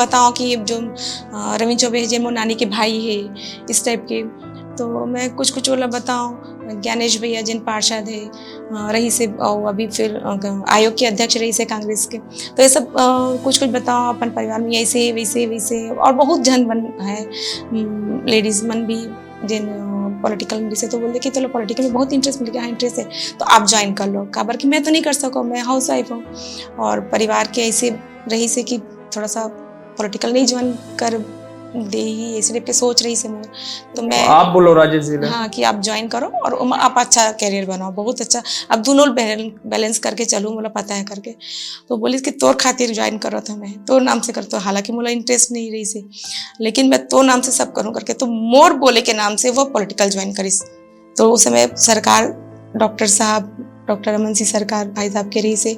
बताओ कि ये जो, अ, रविंद्र चौबे हे, जे मोर नानी के भाई हे, इस टाइप के, तो मैं कुछ कुछ ओला बताऊँ। ज्ञानेश भैया जेन पार्षद हे, अ, रहिस हे, अउ अभी फिर, अ, आयोग के अध्यक्ष रहिस हे कांग्रेस के। तो ये सब, अ, कुछ कुछ बताओ अपन परिवार में, ऐसे, वैसे, वैसे, और बहुत झन मन है, उम, लेडीज मन भी जेन, अ, पॉलिटिकल में, जैसे तो बोलते कि चलो पॉलिटिकल में बहुत इंटरेस्ट मिल गया, हाँ, इंटरेस्ट है, तो आप ज्वाइन कर लो, काबर कि मैं तो नहीं कर सकूँ, मैं हाउस वाइफ हूँ। और परिवार के ऐसे रहिस हे कि थोड़ा सा पॉलिटिकल नहीं ज्वाइन कर देही, ऐसे टाइप के सोच रहिस हे मोर। तो मैं आप बोले राजेश जी ले? हाँ, कि आप ज्वाइन करो और ओमा आप अच्छा करियर बनाओ, बहुत अच्छा। अब दोनों बैलेंस करके चलूँ, मोला पता है करके। तो बोलिस कि तोर खातिर ज्वाइन करत हँव मैं, तोर नाम से करत हँव, हालांकि मोला इंटरेस्ट नहीं रहिस हे, लेकिन मैं तोर नाम से सब करूँ करके। तो मोर बोले के नाम से वो पॉलिटिकल ज्वाइन करिस। तो उस समय सरकार, डॉक्टर साहब, डॉक्टर रमन सिंह सरकार भाई साहब के रहिस हे,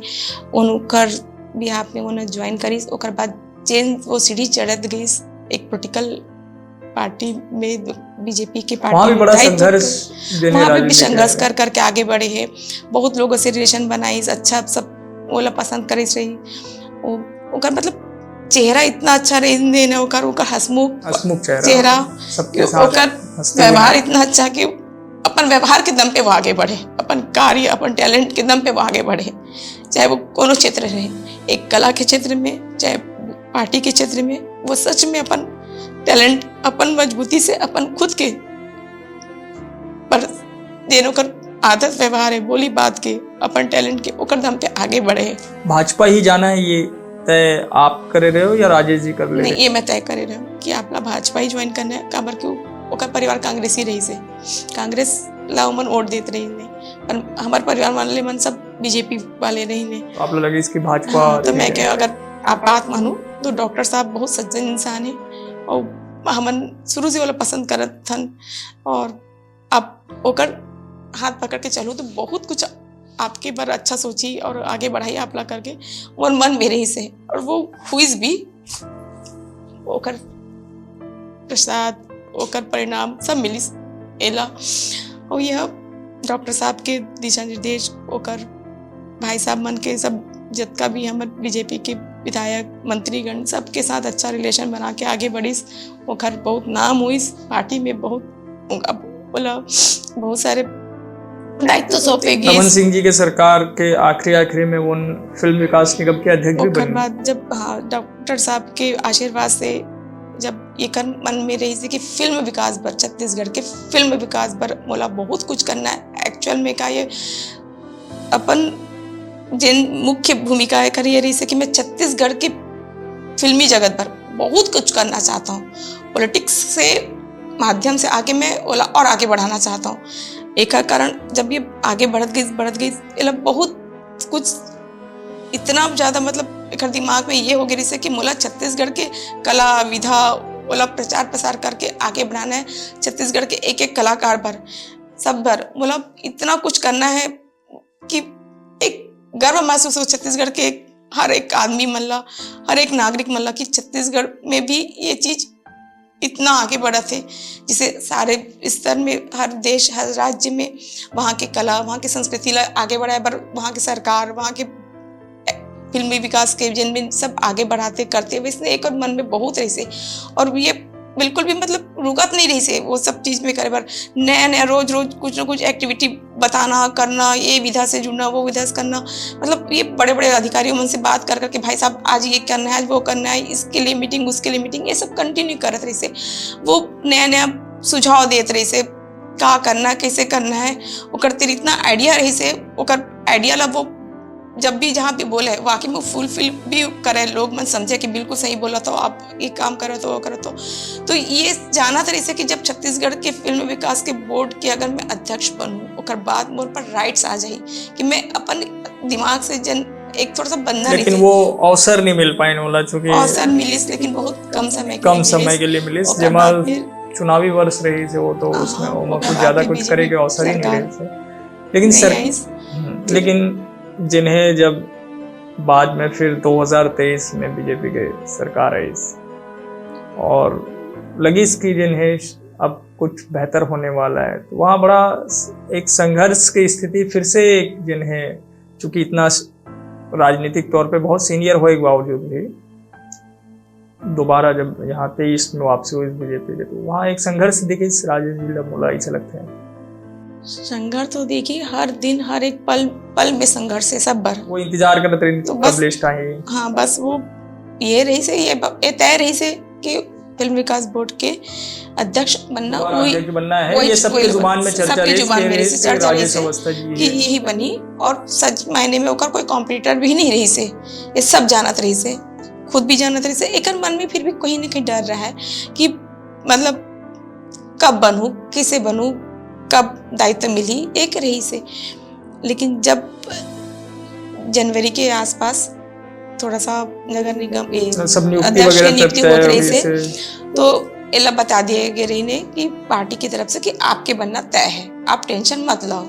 उनकर बिहाफ में उन्हें ज्वाइन करिस। ओकर बाद चेंज, वो सीढ़ी चढ़त गइस एक पॉलिटिकल पार्टी में, बीजेपी के पार्टी वहाँ भी में बड़ा जाए तो संघर्ष देने वहाँ पे राजनीति भी संघर्ष के कर करके आगे बढ़े हे। बहुत लोगों से रिलेशन बनाइस, अच्छा सब ओला पसंद करिस रही। ओ-, ओकर मतलब चेहरा इतना अच्छा रहिस ने, ओकर, ओकर हंसमुख हंसमुख चेहरा, चेहरा, सबके साथ ओकर हंसते हुए। व्यवहार इतना अच्छा कि अपन व्यवहार के दम पे वो आगे बढ़े, अपन कार्य, अपन टैलेंट के दम पे वो आगे बढ़े, चाहे वो कोनो क्षेत्र रहे, एक कला के क्षेत्र में, चाहे पार्टी के क्षेत्र में। वो सच में अपन टैलेंट, अपन मजबूती से, अपन खुद के पर जेन ओकर आदत व्यवहार है, बोली बात के, अपन टैलेंट के, ओकर दम पे आगे बढ़े। भाजपा ही जाना है, ये तय आप करे रहे हो या राजेश जी कर ले नहीं, रहे? ये मैं तय करे रहे हूँ कि आप ला भाजपा ही ज्वाइन करना है, काबर कि ओकर परिवार कांग्रेसी रहिस हे, कांग्रेस ला ओमन वोट देत रहिस हे, पर हमार परिवार वाले मन सब बीजेपी वाले रहिस हे। तो आप लोग लगे इसकी भाजपा हाँ, तो ठीक मैं है। क्या, अगर आप बात मानो तो डॉक्टर साहब बहुत सज्जन इंसान है और हमन शुरू से ओला पसंद करत हन और आप ओकर हाथ पकड़ के चलो तो बहुत कुछ आपके बर अच्छा सोची और आगे बढ़ाई आप ला करके मोर मन में रहिस हे और वो हुइस भी। ओकर प्रसाद, ओकर परिणाम सब मिलिस एला। और यह डॉक्टर साहब के दिशा निर्देश, ओकर भाई साहब मन के सब, जतका भी हमर बीजेपी के विधायक, मंत्रीगण, सबके साथ अच्छा रिलेशन बना के आगे बढ़िस। ओकर बहुत नाम हुइस पार्टी में, बहुत, अब बोला, बहुत सारे दायित्व सौंपे रमन गिस। सिंह जी के सरकार के आखिरी आखिरी में वो फिल्म विकास निगम के अध्यक्ष भी ओकर बने। बाद जब, हाँ, डॉक्टर साहब के आशीर्वाद से जब एकर मन में रहिस कि फिल्म विकास बर, छत्तीसगढ़ के फिल्म विकास बर मोला बहुत कुछ करना है। एक्चुअल में का, ये अपन जेन मुख्य भूमिका है करिए रहिस कि मैं छत्तीसगढ़ के फिल्मी जगत बर बहुत कुछ करना चाहत हँव, पॉलिटिक्स से माध्यम से आके मैं ओला और आगे बढ़ाना चाहत हँव। एकर कारण जब ये आगे बढ़त गइस, बढ़त गइस, एला बहुत कुछ इतना ज्यादा, मतलब, एकर दिमाग में ये हो गे रहिस कि मोला छत्तीसगढ़ के कला विधा ओला प्रचार प्रसार करके आगे बढ़ाना है, छत्तीसगढ़ के एक एक कलाकार बर, सब बर मोला इतना कुछ करना है कि एक गर्व महसूस हो छत्तीसगढ़ के हर एक आदमी मन ला, हर एक नागरिक मन ला, कि छत्तीसगढ़ में भी ये चीज इतना आगे बढ़त हे, जिसे सारे स्तर में, हर देश, हर राज्य में वहाँ के कला, वहाँ के संस्कृति ला आगे बढ़ाए बर वहाँ के सरकार, वहाँ के फिल्मी विकास के जेन भी सब आगे बढ़ाथे करथे, वइसने एकर मन में बहुत रहिस हे। और ये बिल्कुल भी, मतलब, रुकत नहीं रहिस हे वो सब चीज में करे बर। नया नया रोज रोज कुछ ना कुछ एक्टिविटी बताना, करना, ये विधा से जुड़ना, वो विधा से करना, मतलब, ये बड़े बड़े अधिकारियों मन से बात कर करके, भाई साहब, आज ये करना है, आज वो करना है, इसके लिए मीटिंग, उसके लिए मीटिंग, ये सब कंटिन्यू करत रहिस हे। वो नया नया सुझाव देत रहिस हे, का करना है, कैसे करना है, ओकर तिर इतना आइडिया रहिस हे, ओकर आइडिया ला वो जब भी जहाँ भी बोले, वाकई में फुलफिल भी करे, लोग मन समझे कि बिल्कुल सही बोलत हो आप, ये काम करत हो, वो करत हो। तो ये जानत रहिस हे कि जब छत्तीसगढ़ के फिल्म विकास के बोर्ड के अगर मैं अध्यक्ष बनूं, ओकर बाद मोर पर राइट्स आ जाही कि मैं अपन दिमाग से जन एक थोड़ा सा बंधन रहिस लेकिन हे। वो अवसर नहीं मिल पाइन ओला, चूंकि अवसर मिलिस, लेकिन बहुत कम समय के कम लिए समय मिलिस। के लिए मिलिस, ओकर जेमा बाद फिर चुनावी वर्ष रहिस हे वो, तो हाँ, उसमें ओमा ओकर कुछ बाद ज्यादा फिर कुछ बीजेपी करे के अवसर ही नहीं सरकार रहिस हे। लेकिन नहीं सर, आइस। हम्म, लेकिन जिन्हें जब बाद में फिर दो हज़ार तेईस में बीजेपी के सरकार आइस और लगिस कि जिन्हें अब कुछ बेहतर होने वाला है, तो वहाँ बड़ा एक संघर्ष की स्थिति फिर से एक जिन्हें, चूंकि इतना स-, राजनीतिक तौर पे बहुत सीनियर होए के बावजूद भी दोबारा जब यहाँ तेईस में वापसी हुई बीजेपी के, तो वहाँ एक संघर्ष दिखिस राजेश जी ला, मोला ऐसा लगता है। संघर्ष तो देखिए, हर दिन, हर एक पल, पल में संघर्ष है सब बर। वो इंतजार करत रहिन तो कब बस लिस्ट आही। हाँ, बस वो ये रहिस हे, ये ब-, ये तय रहिस हे कि फिल्म विकास बोर्ड के अध्यक्ष बनना, दोबारा वही, अध्यक्ष बनना है, वही, ये सबके वही, जुबान में चर्चा सबके रहिस, जुबान ये में रहिस रहिस, कि चर्चा राजेश रहिस हे अवस्थी जी कि है। यही बनी, और सच मायने में ओकर कोई कॉम्पिटिटर भी नहीं रहिस हे, ये सब जानत रहिस हे। खुद भी जानत रहिस हे, एकर मन में फिर भी कहीं ना कहीं डर रहा है कि मतलब कब बनहूँ, किसे बनहूँ, कब दायित्व मिली, एक रहिस हे। लेकिन जब जनवरी के आसपास थोड़ा सा नगर निगम, ए, सब नियुक्ति अध्यक्ष के वगैरह नियुक्ति तय होत रहिस हे, तो एला बता दिए गए रहिन हे कि पार्टी की तरफ से कि आपके बनना तय है, आप टेंशन मत लो।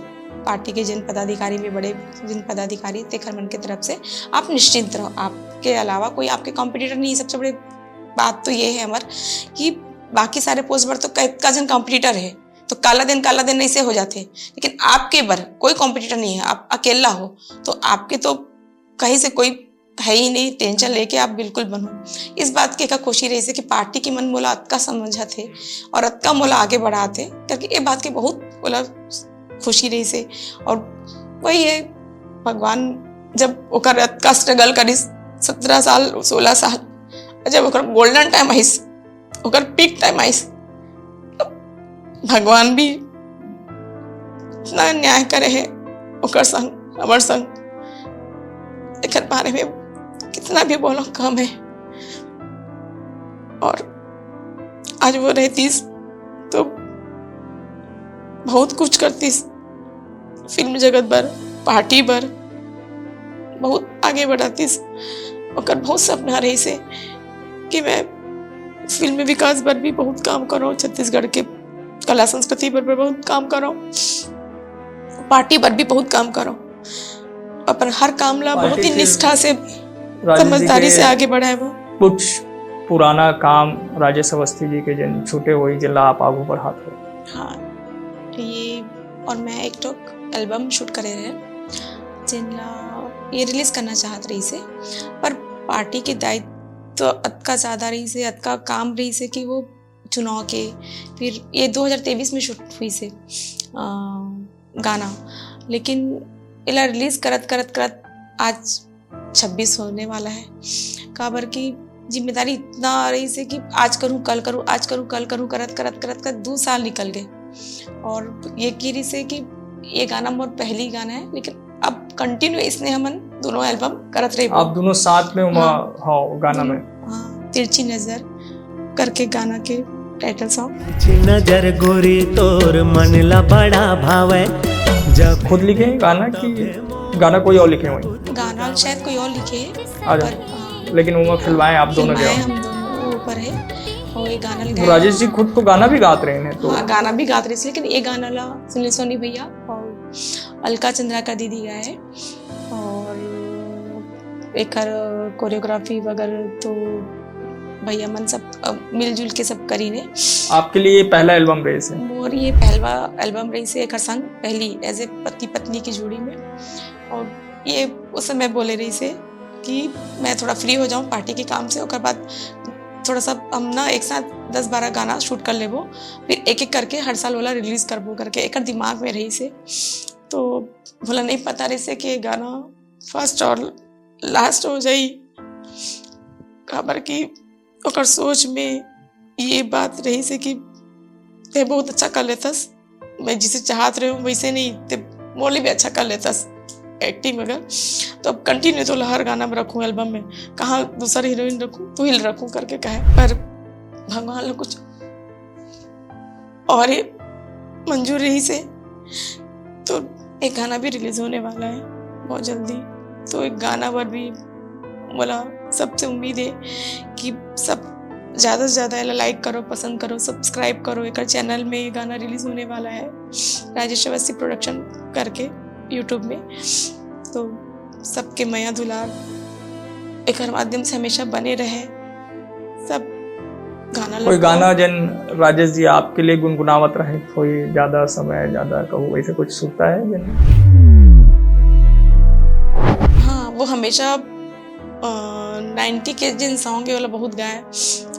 पार्टी के जिन पदाधिकारी भी, बड़े जिन पदाधिकारी, तेखर मन के तरफ से आप निश्चिंत रहो, आपके अलावा कोई आपके कॉम्पिटिटर नहीं है। सबसे बड़ी बात तो ये है हमर कि बाकी सारे पोस्ट बर तो कतका झन कॉम्पिटिटर है, तो काला दिन, काला दिन ऐसे हो जाते, लेकिन आपके बर कोई कॉम्पिटिटर नहीं है, आप अकेला हो, तो आपके तो कहीं से कोई है ही नहीं, टेंशन लेके आप बिल्कुल बनो। इस बात के का खुशी रहिस हे कि पार्टी के मन मोला अतका समझत हे और अतका मोला आगे बढ़ात हे करके ये बात के बहुत मोला खुशी रहिस हे। और वही है, भगवान जब ओकर अतका स्ट्रगल करिस, सत्रह साल, सोलह साल, जब ओकर गोल्डन टाइम आइस, ओकर पीक टाइम आइस, तब भगवान भी इतना न्याय करे हे ओकर संग, हमर संग। एकर बारे में कितना भी बोलो कम है। और आज वो रहतीस तो बहुत कुछ करतीस, फिल्म जगत बर, पार्टी बर, बहुत आगे बढ़ातीस। ओकर बहुत सपना रहिस हे कि मैं फिल्म विकास बर भी बहुत काम करो, छत्तीसगढ़ के कला संस्कृति बर भी बहुत काम करो, पार्टी बर भी बहुत काम करो। अपन हर काम ला बहुत ही पार्टी के निष्ठा से, राजेश जी समझदारी के से आगे बढ़ाए वो। कुछ पुराना काम राजेश अवस्थी जी के जिन छूटे हुए, जिन ला आप आगू बढ़ात हो। हाँ, ये और मैं एक ठो एल्बम शूट करे रहे, जिन ला ये रिलीज करना चाहत रहिस हे, पर पार्टी के दायित्व तो अतका ज्यादा रहिस हे, अतका काम रहिस हे कि वो चुनाव के, फिर ये दो हज़ार तेईस में शूट हुई से, अ, गाना, लेकिन एला रिलीज करत, करत, करत आज छब्बीस होने वाला है। काबर कि जिम्मेदारी इतना रहिस हे कि आज करूँ, कल करूँ, आज करूँ, कल करूँ, करत, करत, करत, करत दू साल निकल गए। और ये की रहिस हे कि ये गाना मोर पहली गाना है, लेकिन अब कंटिन्यू इसने हमन दोनों एल्बम करत रहिबो। आप दोनों साथ में उमा, हाँ। हाँ, गाना में। हाँ, तिरछी नजर करके गाना के टाइटल सॉन्ग। तिरछी नजर गोरी तोर मन ला बड़ा भावे। जब खुद लिखे हैं गाना कि गाना कोई और लिखे हुए? गाना शायद कोई और लिखे है, आ जाओ। पर, हाँ, लेकिन वो फिल्माए आप दोनों फिल्माए गए हो। हम दोनों ऊपर है। और ये गाना तो लिखाया राजेश जी खुद तो गाना भी गात रहे हैं तो। हाँ, गाना भी गात रहे, लेकिन ये गाना ला सुनील सोनी भैया और अलका चंद्राकर दीदी गाए है। और एकर कोरियोग्राफी वगैरह तो भैया मन सब, अ, मिलजुल के सब करीन हे। आपके लिए ये पहला एल्बम रहिस हे? मोर ये पहला एल्बम रहिस हे एकर संग, पहली एज ए पति पत्नी की जोड़ी में। और ये उस समय बोले रहिस हे कि मैं थोड़ा फ्री हो जाऊँ पार्टी के काम से, ओकर बाद थोड़ा सा हम ना एक साथ दस बारह गाना शूट कर लेबो, फिर एक एक करके हर साल वाला रिलीज करबो करके एकर दिमाग में रहिस हे। तो मोला नहीं पता रहिस हे कि ये गाना फर्स्ट और लास्ट हो जाई, काबर कि ओकर सोच में ये बात रहिस हे कि ते बहुत अच्छा कर लेथस, मैं जिसे चाहत रहे हूँ वैसे नहीं, ते मोर ले भी अच्छा कर लेथस एक्टिंग वगैरह। तो अब कंटिन्यू तो हर गाना में रखूँ एल्बम में, कहाँ दूसरा हीरोइन रखूँ, तू ही रखूँ करके कहे, पर भगवान ला कुछ और ही मंजूर रहिस हे। तो एक गाना भी रिलीज होने वाला है बहुत जल्दी। तो एक गाना बर भी मोला सबसे उम्मीद है कि सब ज़्यादा से ज़्यादा एला लाइक करो, पसंद करो, सब्सक्राइब करो। एकर चैनल में ये गाना रिलीज होने वाला है, राजेश अवस्थी प्रोडक्शन करके YouTube में। तो सबके मया दुलार एकर माध्यम से हमेशा बने रहे। सब गाना कोई लगता गाना है। जन राजेश जी आपके लिए गुनगुनावत रहे, कोई ज्यादा समय, ज्यादा कहूँ, वैसे कुछ सुनता है जन? हाँ, वो हमेशा, अ, नाइंटी के जिन सॉन्ग है, वाला बहुत गाए,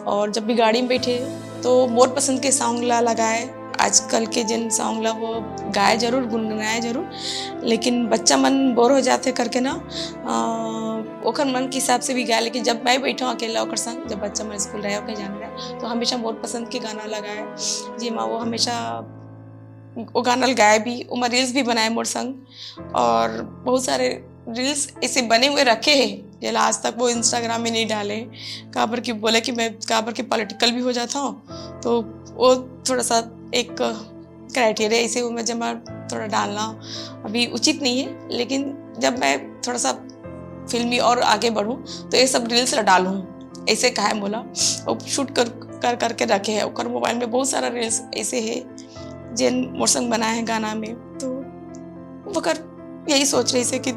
और जब भी गाड़ी में बैठे तो मोर पसंद के सॉन्ग ला लगाए। आजकल के जिन सॉन्ग ला वो गाए जरूर, गुनगुनाए जरूर, लेकिन बच्चा मन बोर हो जाथे करके ना, अ, ओकर मन के हिसाब से भी गाए। लेकिन जब मैं बैठो अकेला ओकर संग, जब बच्चा मन स्कूल रहे, ओकर जाने रहे, तो हमेशा मोर पसंद के गाना लगाए, जेमा वो हमेशा वो गाना ल गाए भी, ओमा रील्स भी बनाए मोर संग, और बहुत सारे रील्स ऐसे बने हुए रखे हैं। जेला आज तक वो Instagram में नहीं डाले, काबर कि बोले कि मैं, काबर कि पॉलिटिकल भी हो जाता हूँ, तो वो थोड़ा सा एक क्राइटेरिया ऐसे वो मैं जमा थोड़ा डालना अभी उचित नहीं है। लेकिन जब मैं थोड़ा सा फिल्मी और आगे बढ़ूँ, तो ये सब रील्स ला डालूँ, ऐसे कहा है मोला। और शूट कर, कर करके रखे है, ओकर मोबाइल में बहुत सारा रील्स ऐसे है जेन मोर संग बनाए है गाना में। तो ओकर यही सोच रहिसे कि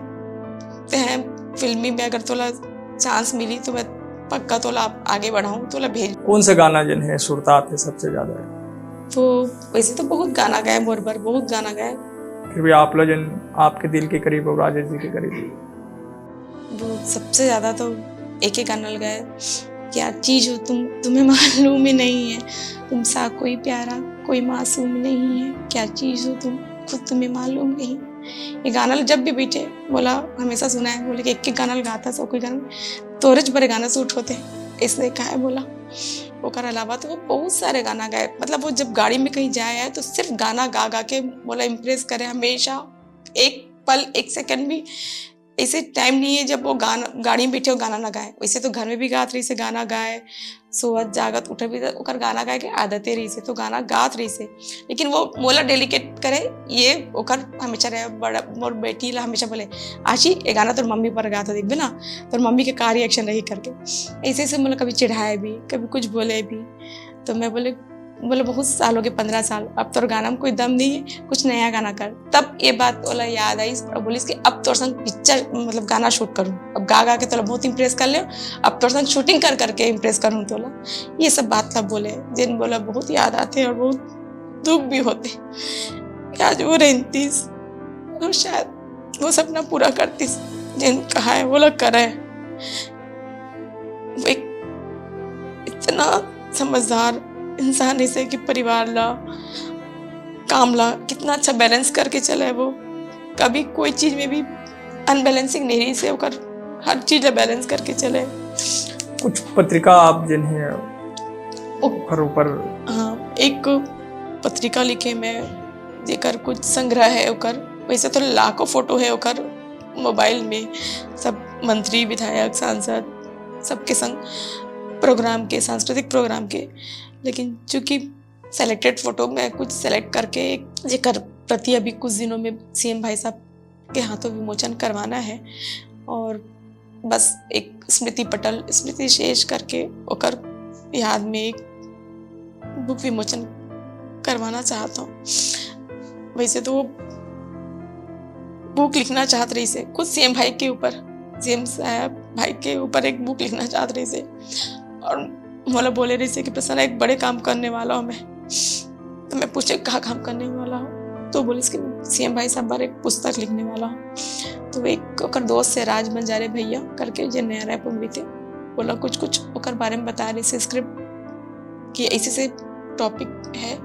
तें फिल्मी में अगर तोला चांस मिली, तो मैं पक्का तोला आगे बढ़ाऊँ, तोला भेज। कौन सा गाना जेन हे सुरतात हे सबसे ज्यादा? तो वैसे तो बहुत गाना गाए मोर बर, बहुत गाना गाए। फिर भी आप ला जेन आपके दिल के करीब हो, राजेश जी के करीब हो। वो सबसे ज्यादा तो एक ही गाना लगाए, क्या चीज हो तुम, तुम्हें मालूम ही नहीं है, तुम सा कोई प्यारा, कोई मासूम नहीं है, क्या चीज हो तुम, खुद तुम्हें मालूम नहीं। ये गाना जब भी बैठे, मोला हमेशा सुनाए, बोले कि एक एक गाना लगाता, सब कोई गाना, तोरेच बरे गाना सूट होते, इसने कहा है बोला। ओकर अलावा तो वो बहुत सारे गाना गाए, मतलब वो जब गाड़ी में कहीं जाए है, तो सिर्फ गाना गा गा के मोला इम्प्रेस करे हमेशा। एक पल, एक सेकंड भी ऐसे टाइम नहीं है जब वो गाना, गाड़ी में बैठे हो गाना ना गाए। वैसे तो घर में भी गात रहिसे, गाना गाए, सोवत जागत उठे भी ओकर गाना गाए के आदते रहिसे, तो गाना गात रहिसे। लेकिन वो मोला डेडिकेट करे, ये ओकर हमेशा रहे। बड़ा मोर बेटी ला हमेशा बोले, "आशी, ये गाना तोर मम्मी पर गात हो, देखबे ना, तोर मम्मी के का रिएक्शन रही," करके। ऐसे ऐसे मोला कभी चिढ़ाए भी, कभी कुछ बोले भी। तो मैं बोले, बोले, "बहुत साल हो गए, पन्द्रह साल, अब तोर गाना में कोई दम नहीं है, कुछ नया गाना कर।" तब ये बात ओला याद आई और बोलिस कि अब तोर संग पिक्चर, मतलब गाना शूट करूँ, अब गा गा के तोला बहुत इम्प्रेस कर ले, अब तोर संग शूटिंग कर करके इम्प्रेस करूँ तोला। ये सब बात ला बोले, जेन मोला बहुत याद आते और बहुत दुख भी होते कि आज वो रहतीस, तो शायद वो सपना पूरा करतीस, जेन कहा है, वो ला करे। एक इतना समझदार इंसान, ऐसे कि परिवार ला, काम ला कितना अच्छा बैलेंस करके चले वो। कभी कोई चीज में भी अनबैलेंसिंग नहीं रहिसे, ओकर हर चीज ला बैलेंस करके चले। कुछ पत्रिका आप जेन हे ओ- ओकर ऊपर। हाँ, एक पत्रिका लिखे मैं, जेकर कुछ संग्रह है ओकर। वैसे तो लाखों फोटो है ओकर मोबाइल में, सब मंत्री, विधायक, सांसद, सबके संग प्रोग्राम के, सांस्कृतिक प्रोग्राम के। लेकिन चूंकि सेलेक्टेड फोटो मैं कुछ सेलेक्ट करके, एक जेकर प्रति अभी कुछ दिनों में सीएम भाई साहब के हाथों विमोचन करवाना है, और बस एक स्मृति पटल, स्मृति शेष करके ओकर याद में एक बुक विमोचन करवाना चाहता हूँ। वैसे तो वो बुक लिखना चाहत रहिसे खुद सीएम भाई के ऊपर, सीएम साहब भाई के ऊपर एक बुक लिखना चाहत रहिसे, और मोला बोले रहिसे कि "प्रसन्ना, एक बड़े काम करने वाला हूँ मैं।" तो मैं पूछे, "का काम करने वाला हो?" तो बोलिस कि "सीएम भाई साहब बर एक पुस्तक लिखने वाला हूँ।" तो एक ओकर दोस्त है राज बंजारे भैया करके, जे नया रायपुर में थे, बोला कुछ कुछ ओकर बारे में बता रहिसे, स्क्रिप्ट कि ऐसे से टॉपिक है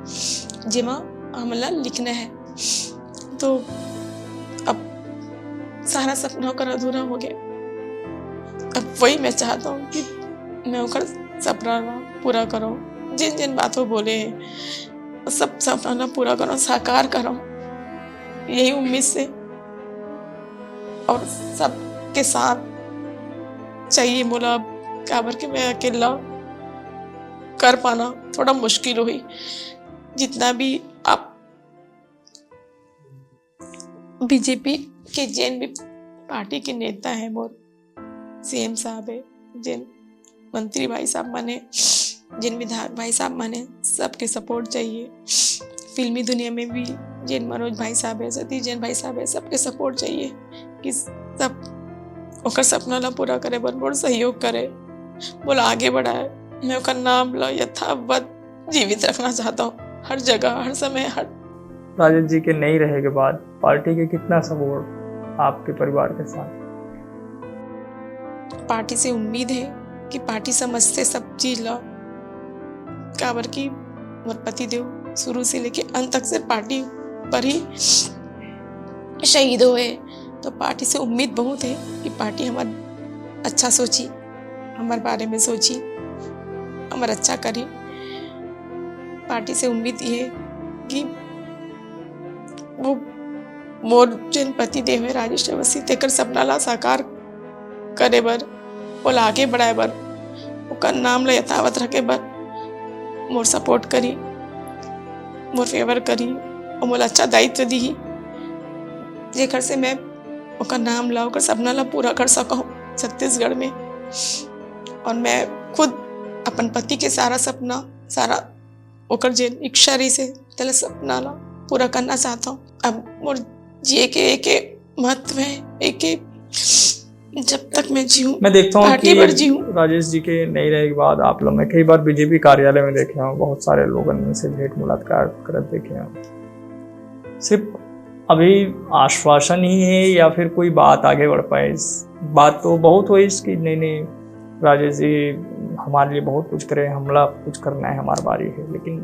जेमा हमन ला लिखना है। तो अब सारा सपना ओकर अधूरा हो गया। अब वही मैं चाहता हूँ कि मैं ओकर सपना ला पूरा करूँ, जिन जिन बातों बोले हैं, सब सपना ला पूरा करूँ, साकार करूँ, यही उम्मीद से। और सबके साथ चाहिए मोला, काबर कि मैं अकेला कर पाना थोड़ा मुश्किल होही। जितना भी आप बीजेपी के जेन भी पार्टी के नेता है, मोर सीएम साहब है, जेन मंत्री भाई साहब मन हे, जेन विधायक भाई साहब मन हे, सबके सपोर्ट चाहिए। फिल्मी दुनिया में भी जेन मनोज भाई साहब हे, सतीश जैन भाई साहब हे, सबके सपोर्ट चाहिए कि सब ओकर सपना ला पूरा करे बर मोर सहयोग करे, मोला आगे बढ़ाए, मैं ओकर नाम ला यथावत जीवित रखना चाहता हूँ, हर जगह, हर समय, हर। राजेश जी के नहीं रहे के बाद पार्टी के कितना सपोर्ट आपके परिवार के साथ? पार्टी से उम्मीद है कि पार्टी समझते सब चीज ला, काबर कि मोर पति देव शुरू से लेके अंत तक सिर्फ पार्टी पर ही शहीद हुए, तो पार्टी से उम्मीद बहुत है कि पार्टी हमार अच्छा सोची, हमार बारे में सोची, हमार अच्छा करी। पार्टी से उम्मीद ये है कि वो मोर जेन पति देव है राजेश अवस्थी, तेकर सपना ला साकार करे बर, ओला आगे बढ़ाए बर, ओकर नाम ला यथावत रखे बर मोर सपोर्ट करी, मोर फेवर करी, अउ मोला अच्छा दायित्व दिही, जेकर से मैं ओकर नाम ला, ओकर सपना ला पूरा कर सकहूँ छत्तीसगढ़ में। और मैं खुद अपन पति के सारा सपना, सारा ओकर जे इच्छा रहिस हे, तेला सपना ला पूरा करना चाहत हूँ। अब मोर जिए के एक महत्व है, एक जब तक मैं जीऊँ, मैं देखता हूँ पार्टी कि बर जीऊँ। राजेश जी के नहीं रहे के बाद आप लोग, मैं कई बार बीजेपी कार्यालय में देखे हूँ, बहुत सारे लोगन से भेंट मुलाकात करत देखे हूँ। सिर्फ अभी आश्वासन ही है या फिर कोई बात आगे बढ़ पाए? इस बात तो बहुत होइस कि नहीं, नहीं, राजेश जी हमारे लिए बहुत कुछ करे, हमला कुछ करना है, हमारी बारी है, लेकिन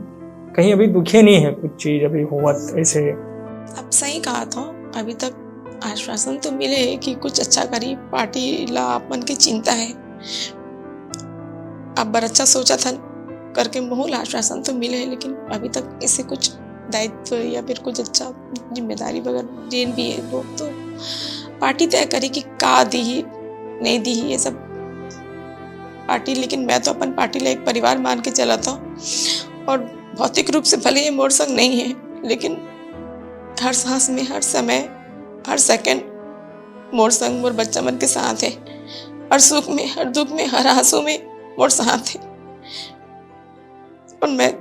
कहीं अभी दुखे नहीं है, कुछ चीज अभी होवत ऐसे। अब सही कहा था, अभी तक आश्वासन तो मिले है कि कुछ अच्छा करी, पार्टी ला आप मन के चिंता है, आप बर अच्छा सोचा था करके बहुत आश्वासन तो मिले है, लेकिन अभी तक ऐसे कुछ दायित्व या फिर कुछ अच्छा जिम्मेदारी वगैरह जेन भी है वो तो पार्टी तय करी कि का दिही, नहीं दिही, ये सब पार्टी। लेकिन मैं तो अपन पार्टी ला एक परिवार मान के चलत हूँ, और भौतिक रूप से भले ये मोर संग नहीं है, लेकिन हर सांस में, हर समय, हर सेकंड मोर संग, मोर बच्चा मन के साथ है, हर सुख में, हर दुख में, हर आंसू में मोर साथ है। और मैं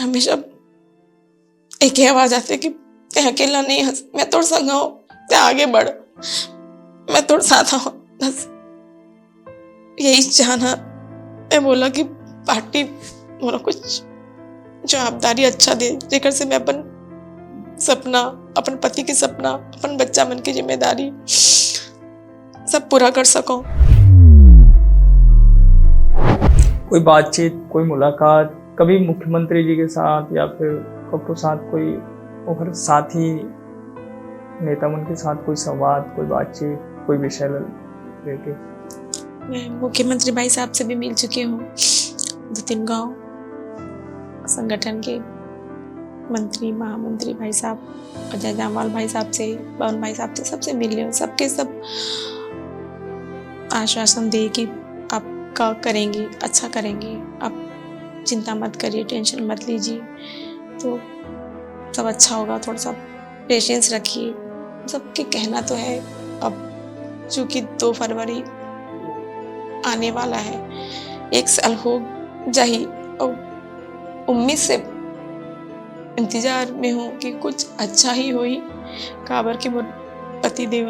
हमेशा एक ही आवाज आती है कि "तैं अकेला नहीं हस, मैं तोर संग हूँ, तैं आगे बढ़, मैं तोर साथ हूँ।" बस यही चाहना है, बोला कि पार्टी मोला कुछ जवाबदारी अच्छा दे, जेकर से मैं अपन सपना, अपन पति के सपना, अपन बच्चा मन की जिम्मेदारी सब पूरा कर सकूं। कोई बातचीत, कोई मुलाकात कभी मुख्यमंत्री जी के साथ या फिर ककरो साथ, कोई ओकर साथी नेता मन के साथ कोई संवाद, कोई बातचीत, कोई विषय ल-, लेके? मैं मुख्यमंत्री भाई साहब से भी मिल चुकी हूँ, दो तीन गांव संगठन के मंत्री, महामंत्री भाई साहब, अजय जामवाल भाई साहब से, पवन भाई साहब से, सबसे मिली हूँ। सबके सब आश्वासन दिए कि आप का करेंगी, अच्छा करेंगी, आप चिंता मत करिए, टेंशन मत लीजिए, तो सब अच्छा होगा, थोड़ा सा पेशेंस रखिए। सबके कहना तो है, अब चूंकि दो फरवरी आने वाला है, एक साल हो जाही, और उम्मीद से इंतजार में हूँ कि कुछ अच्छा ही होही, काबर कि मोर पति देव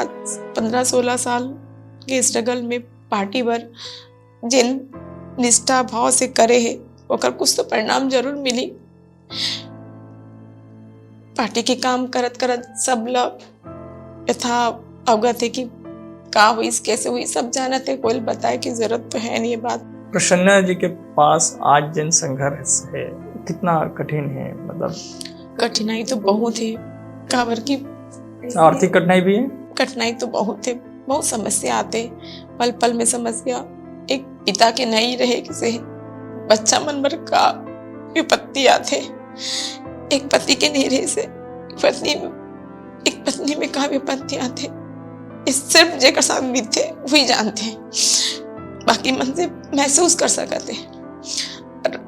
आज पंद्रह सोलह साल के स्ट्रगल में पार्टी बर जेन निष्ठा भाव से करे हे, ओकर कुछ तो परिणाम जरूर मिली। पार्टी के काम करत करत सब ल यथा अवगत है कि का होइस, कैसे होइस, सब जानत है, कोई बताए की जरूरत तो है नहीं ये बात। प्रसन्ना जी के पास आज जिन संघर्ष है, कितना कठिन है, मतलब? कठिनाई तो बहुत है, काबर की आर्थिक कठिनाई भी है? कठिनाई तो बहुत है, बहुत समस्या आते, पल पल में समस्या। एक पिता के नहीं रहे से बच्चा मन बर का विपत्ति आते, एक पति के नहीं रहे से पत्नी, एक पत्नी में का विपत्ति आते, ये सिर्फ जेकर साथ बीतथे, वही जानथे। बाकी मन से महसूस कर सकत हे। पर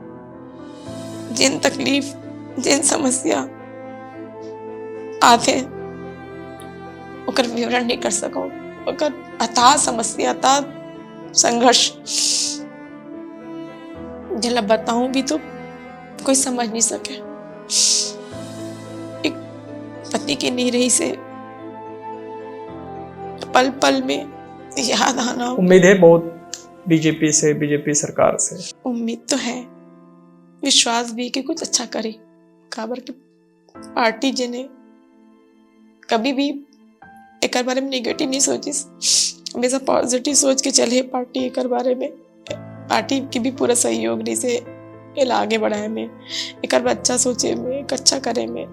जेन तकलीफ, जेन समस्या आथे, ओकर विवरण नहीं कर सकव। ओकर अथाह समस्या, अथाह संघर्ष, जेला बताऊं भी तो कोई समझ नहीं सके। एक पति के नहीं रही से पल पल में याद आना। उम्मीद है बहुत बीजेपी से, बीजेपी सरकार से। उम्मीद तो है, विश्वास भी कि कुछ अच्छा करे, काबर कि पार्टी जेने कभी भी एकर बारे में नेगेटिव नहीं सोचिस, हमेशा पॉजिटिव सोच के चले पार्टी एकर बारे में। पार्टी के भी पूरा सहयोग रहिसे एला आगे बढ़ाए में, एकर बर अच्छा सोचे में, एक अच्छा करे में,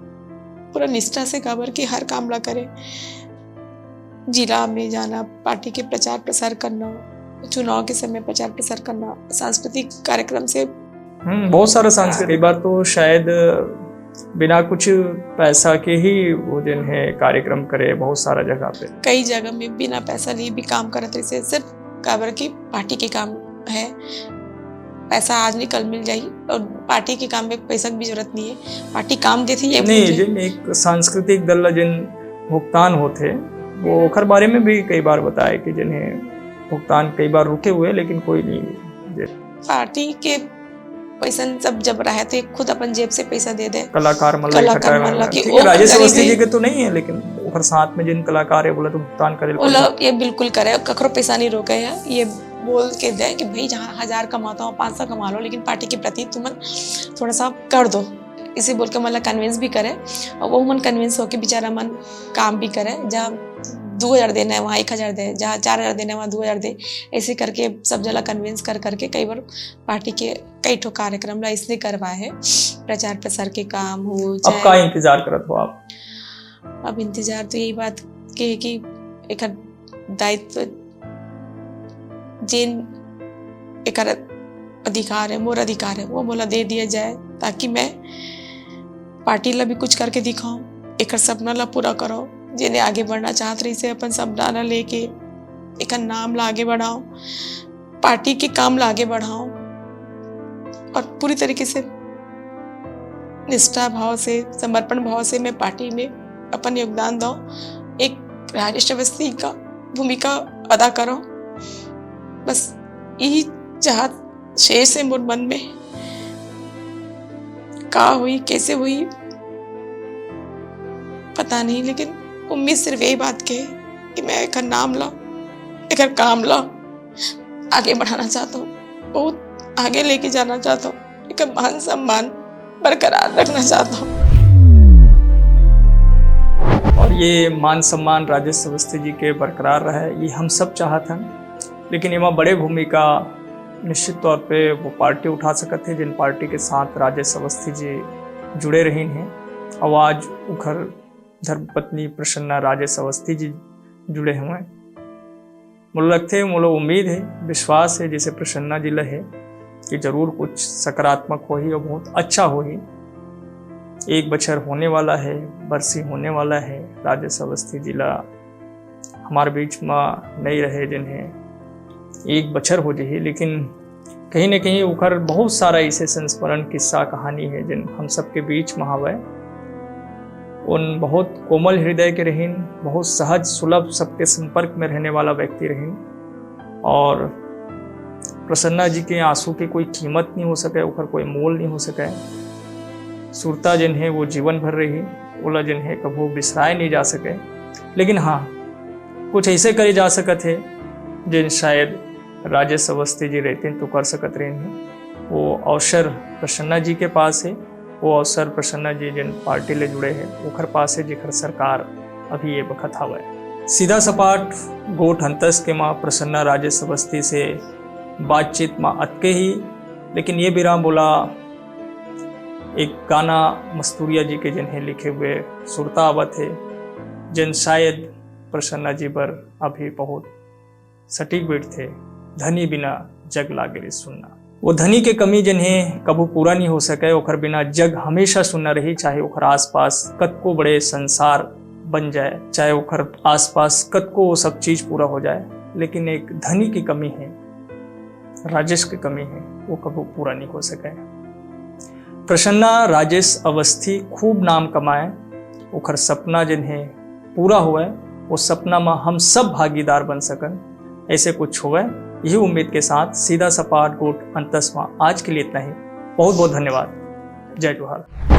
पूरा निष्ठा से, काबर कि हर काम ला करे, जिला में जाना, पार्टी के प्रचार प्रसार करना, चुनाव के समय प्रचार प्रसार करना, सांस्कृतिक कार्यक्रम से हम्म, बहुत सारा सांस्कृतिक, कई बार तो शायद बिना कुछ पैसा के ही वो दिन है कार्यक्रम करे बहुत सारा जगह पे। कई जगह में बिना पैसा लिए भी काम करत रहिसे, सिर्फ काबर कि पार्टी के काम है। पैसा आज नहीं कल मिल जाही, और पार्टी के काम में पैसा की भी जरूरत नहीं है, पार्टी काम देती है। नहीं, जिन एक सांस्कृतिक दल ला जिन भुगतान होते, वो ओखर बारे में भी कई बार बताए कि जिन्हें भुगतान कई बार रुके हुए, लेकिन कोई नहीं। पार्टी के पैसा सब जब रहे तो खुद अपन जेब से पैसा दे दे। कलाकार मन ला कलाकार इकट्ठा मन ला करना। कि ठीक वो है, राजेश गरीबी अवस्थी जी के तो नहीं है, लेकिन ओकर साथ में जिन कलाकार है, बोला तो भुगतान करे ला ओला पड़ही। ये बिल्कुल करे, ककरो पैसा नहीं रोके है, ये बोल के दे कि भाई जहाँ हजार कमाता हो, पाँच सौ कमा लो, लेकिन पार्टी के प्रति तुमन थोड़ा सा कर दो, इसे बोल के मतलब कन्विंस भी करे। और वो मन कन्विंस होके बेचारा मन काम भी करे। जहाँ दो हजार देना है वहाँ एक हजार दे, जहाँ चार हजार देना है वहाँ दो हजार दे। ऐसे करके सब जला कन्विंस कर करके कई बार पार्टी के कई ठो कार्यक्रम ला इसने करवाए है, प्रचार प्रसार के काम हो अब चाहे का इंतजार करत हो आप? अब इंतजार तो यही बात के है कि एकर दायित्व, जेन एकर अधिकार है, मोर अधिकार है, वो मोला दे दिया जाए, ताकि मैं पार्टी ला भी कुछ करके दिखाऊं, एकर सपना ला पूरा करो। जेने आगे बढ़ना चाहत रहिसे अपन सपना ला लेके, एकर नाम ला आगे बढ़ाओ, पार्टी के काम ला आगे बढ़ाओ, और पूरी तरीके से निष्ठा भाव से, समर्पण भाव से मैं पार्टी में अपन योगदान दो, एक राजेश अवस्थी का भूमिका अदा करो। बस यही चाहत शेष है मोर मन में। का हुई, कैसे हुई, पता नहीं, लेकिन उम्मीद सिर्फ यही बात के है कि मैं एकर नाम ला, एकर काम ला आगे बढ़ाना चाहता हूँ, बहुत आगे लेके जाना चाहता हूँ, एकर मान सम्मान बरकरार रखना चाहता हूँ। और ये मान सम्मान राजेश अवस्थी जी के बरकरार रहे, ये हम सब चाहत हन। लेकिन एमा बड़े भूमिका निश्चित तौर पे वो पार्टी उठा सकत हे, जिन पार्टी के साथ राजेश अवस्थी जी जुड़े रहिन हे। और आज उखर धर्मपत्नी प्रसन्ना राजेश अवस्थी जी जुड़े हुए। मोला लगथे, मोला उम्मीद हे, विश्वास हे, जैसे प्रसन्ना जी ला हे, कि जरूर कुछ सकारात्मक होही और बहुत अच्छा होही। एक बछर होने वाला हे, बरसी होने वाला हे, राजेश अवस्थी जी ला हमारे बीच में नहीं रहे, जिन्हें एक बछर हो जही, लेकिन कहीं ना कहीं उखर बहुत सारा ऐसे संस्मरण, किस्सा, कहानी है, जिन हम सबके बीच में हवय। उन बहुत कोमल हृदय के रहिन, बहुत सहज सुलभ, सबके संपर्क में रहने वाला व्यक्ति रहिन। और प्रसन्ना जी के आंसू की कोई कीमत नहीं हो सके, उखर कोई मोल नहीं हो सके। सुरता जिन है वो जीवन भर रही, ओला जिन है कभू बिसराए नहीं जा सके। लेकिन हाँ, कुछ ऐसे करे जा सकत हे, जिन शायद राजेश अवस्थी जी रहतिन तो कर सकत रहिन हे। वो अवसर प्रसन्ना जी के पास हे, वो अवसर प्रसन्ना जी जिन पार्टी ले जुड़े हे, ओखर पास हे, जेखर सरकार अभी ये बखत हवय। सीधा सपाट गोठ अंतस के माँ प्रसन्ना राजेश अवस्थी से बातचीत माँ अतके ही, लेकिन ये बिराम बोला एक गाना मस्तूरिया जी के जिन्हें लिखे हुए सुरता आवत हे, जिन शायद प्रसन्ना जी बर अभी बहुत सटीक बैठथे, धनी बिना जग लागे रे सुन्ना। वो धनी के कमी जिन्हें कभू पूरा नहीं हो सके, ओखर बिना जग हमेशा सुन्ना रही, चाहे ओखर आसपास कतको बड़े संसार बन जाए, चाहे ओखर आसपास कतको वो सब चीज पूरा हो जाए, लेकिन एक धनी की कमी है, राजेश की कमी है, वो कभू पूरा नहीं हो सके। प्रसन्ना राजेश अवस्थी खूब नाम कमाए, ओखर सपना जिन्हें पूरा होवय, वो सपना म हम सब भागीदार बन सकन, ऐसे कुछ होवय। यही उम्मीद के साथ सीधा सपाट गोठ अंतस म आज के लिए इतना ही। बहुत बहुत धन्यवाद। जय जोहार।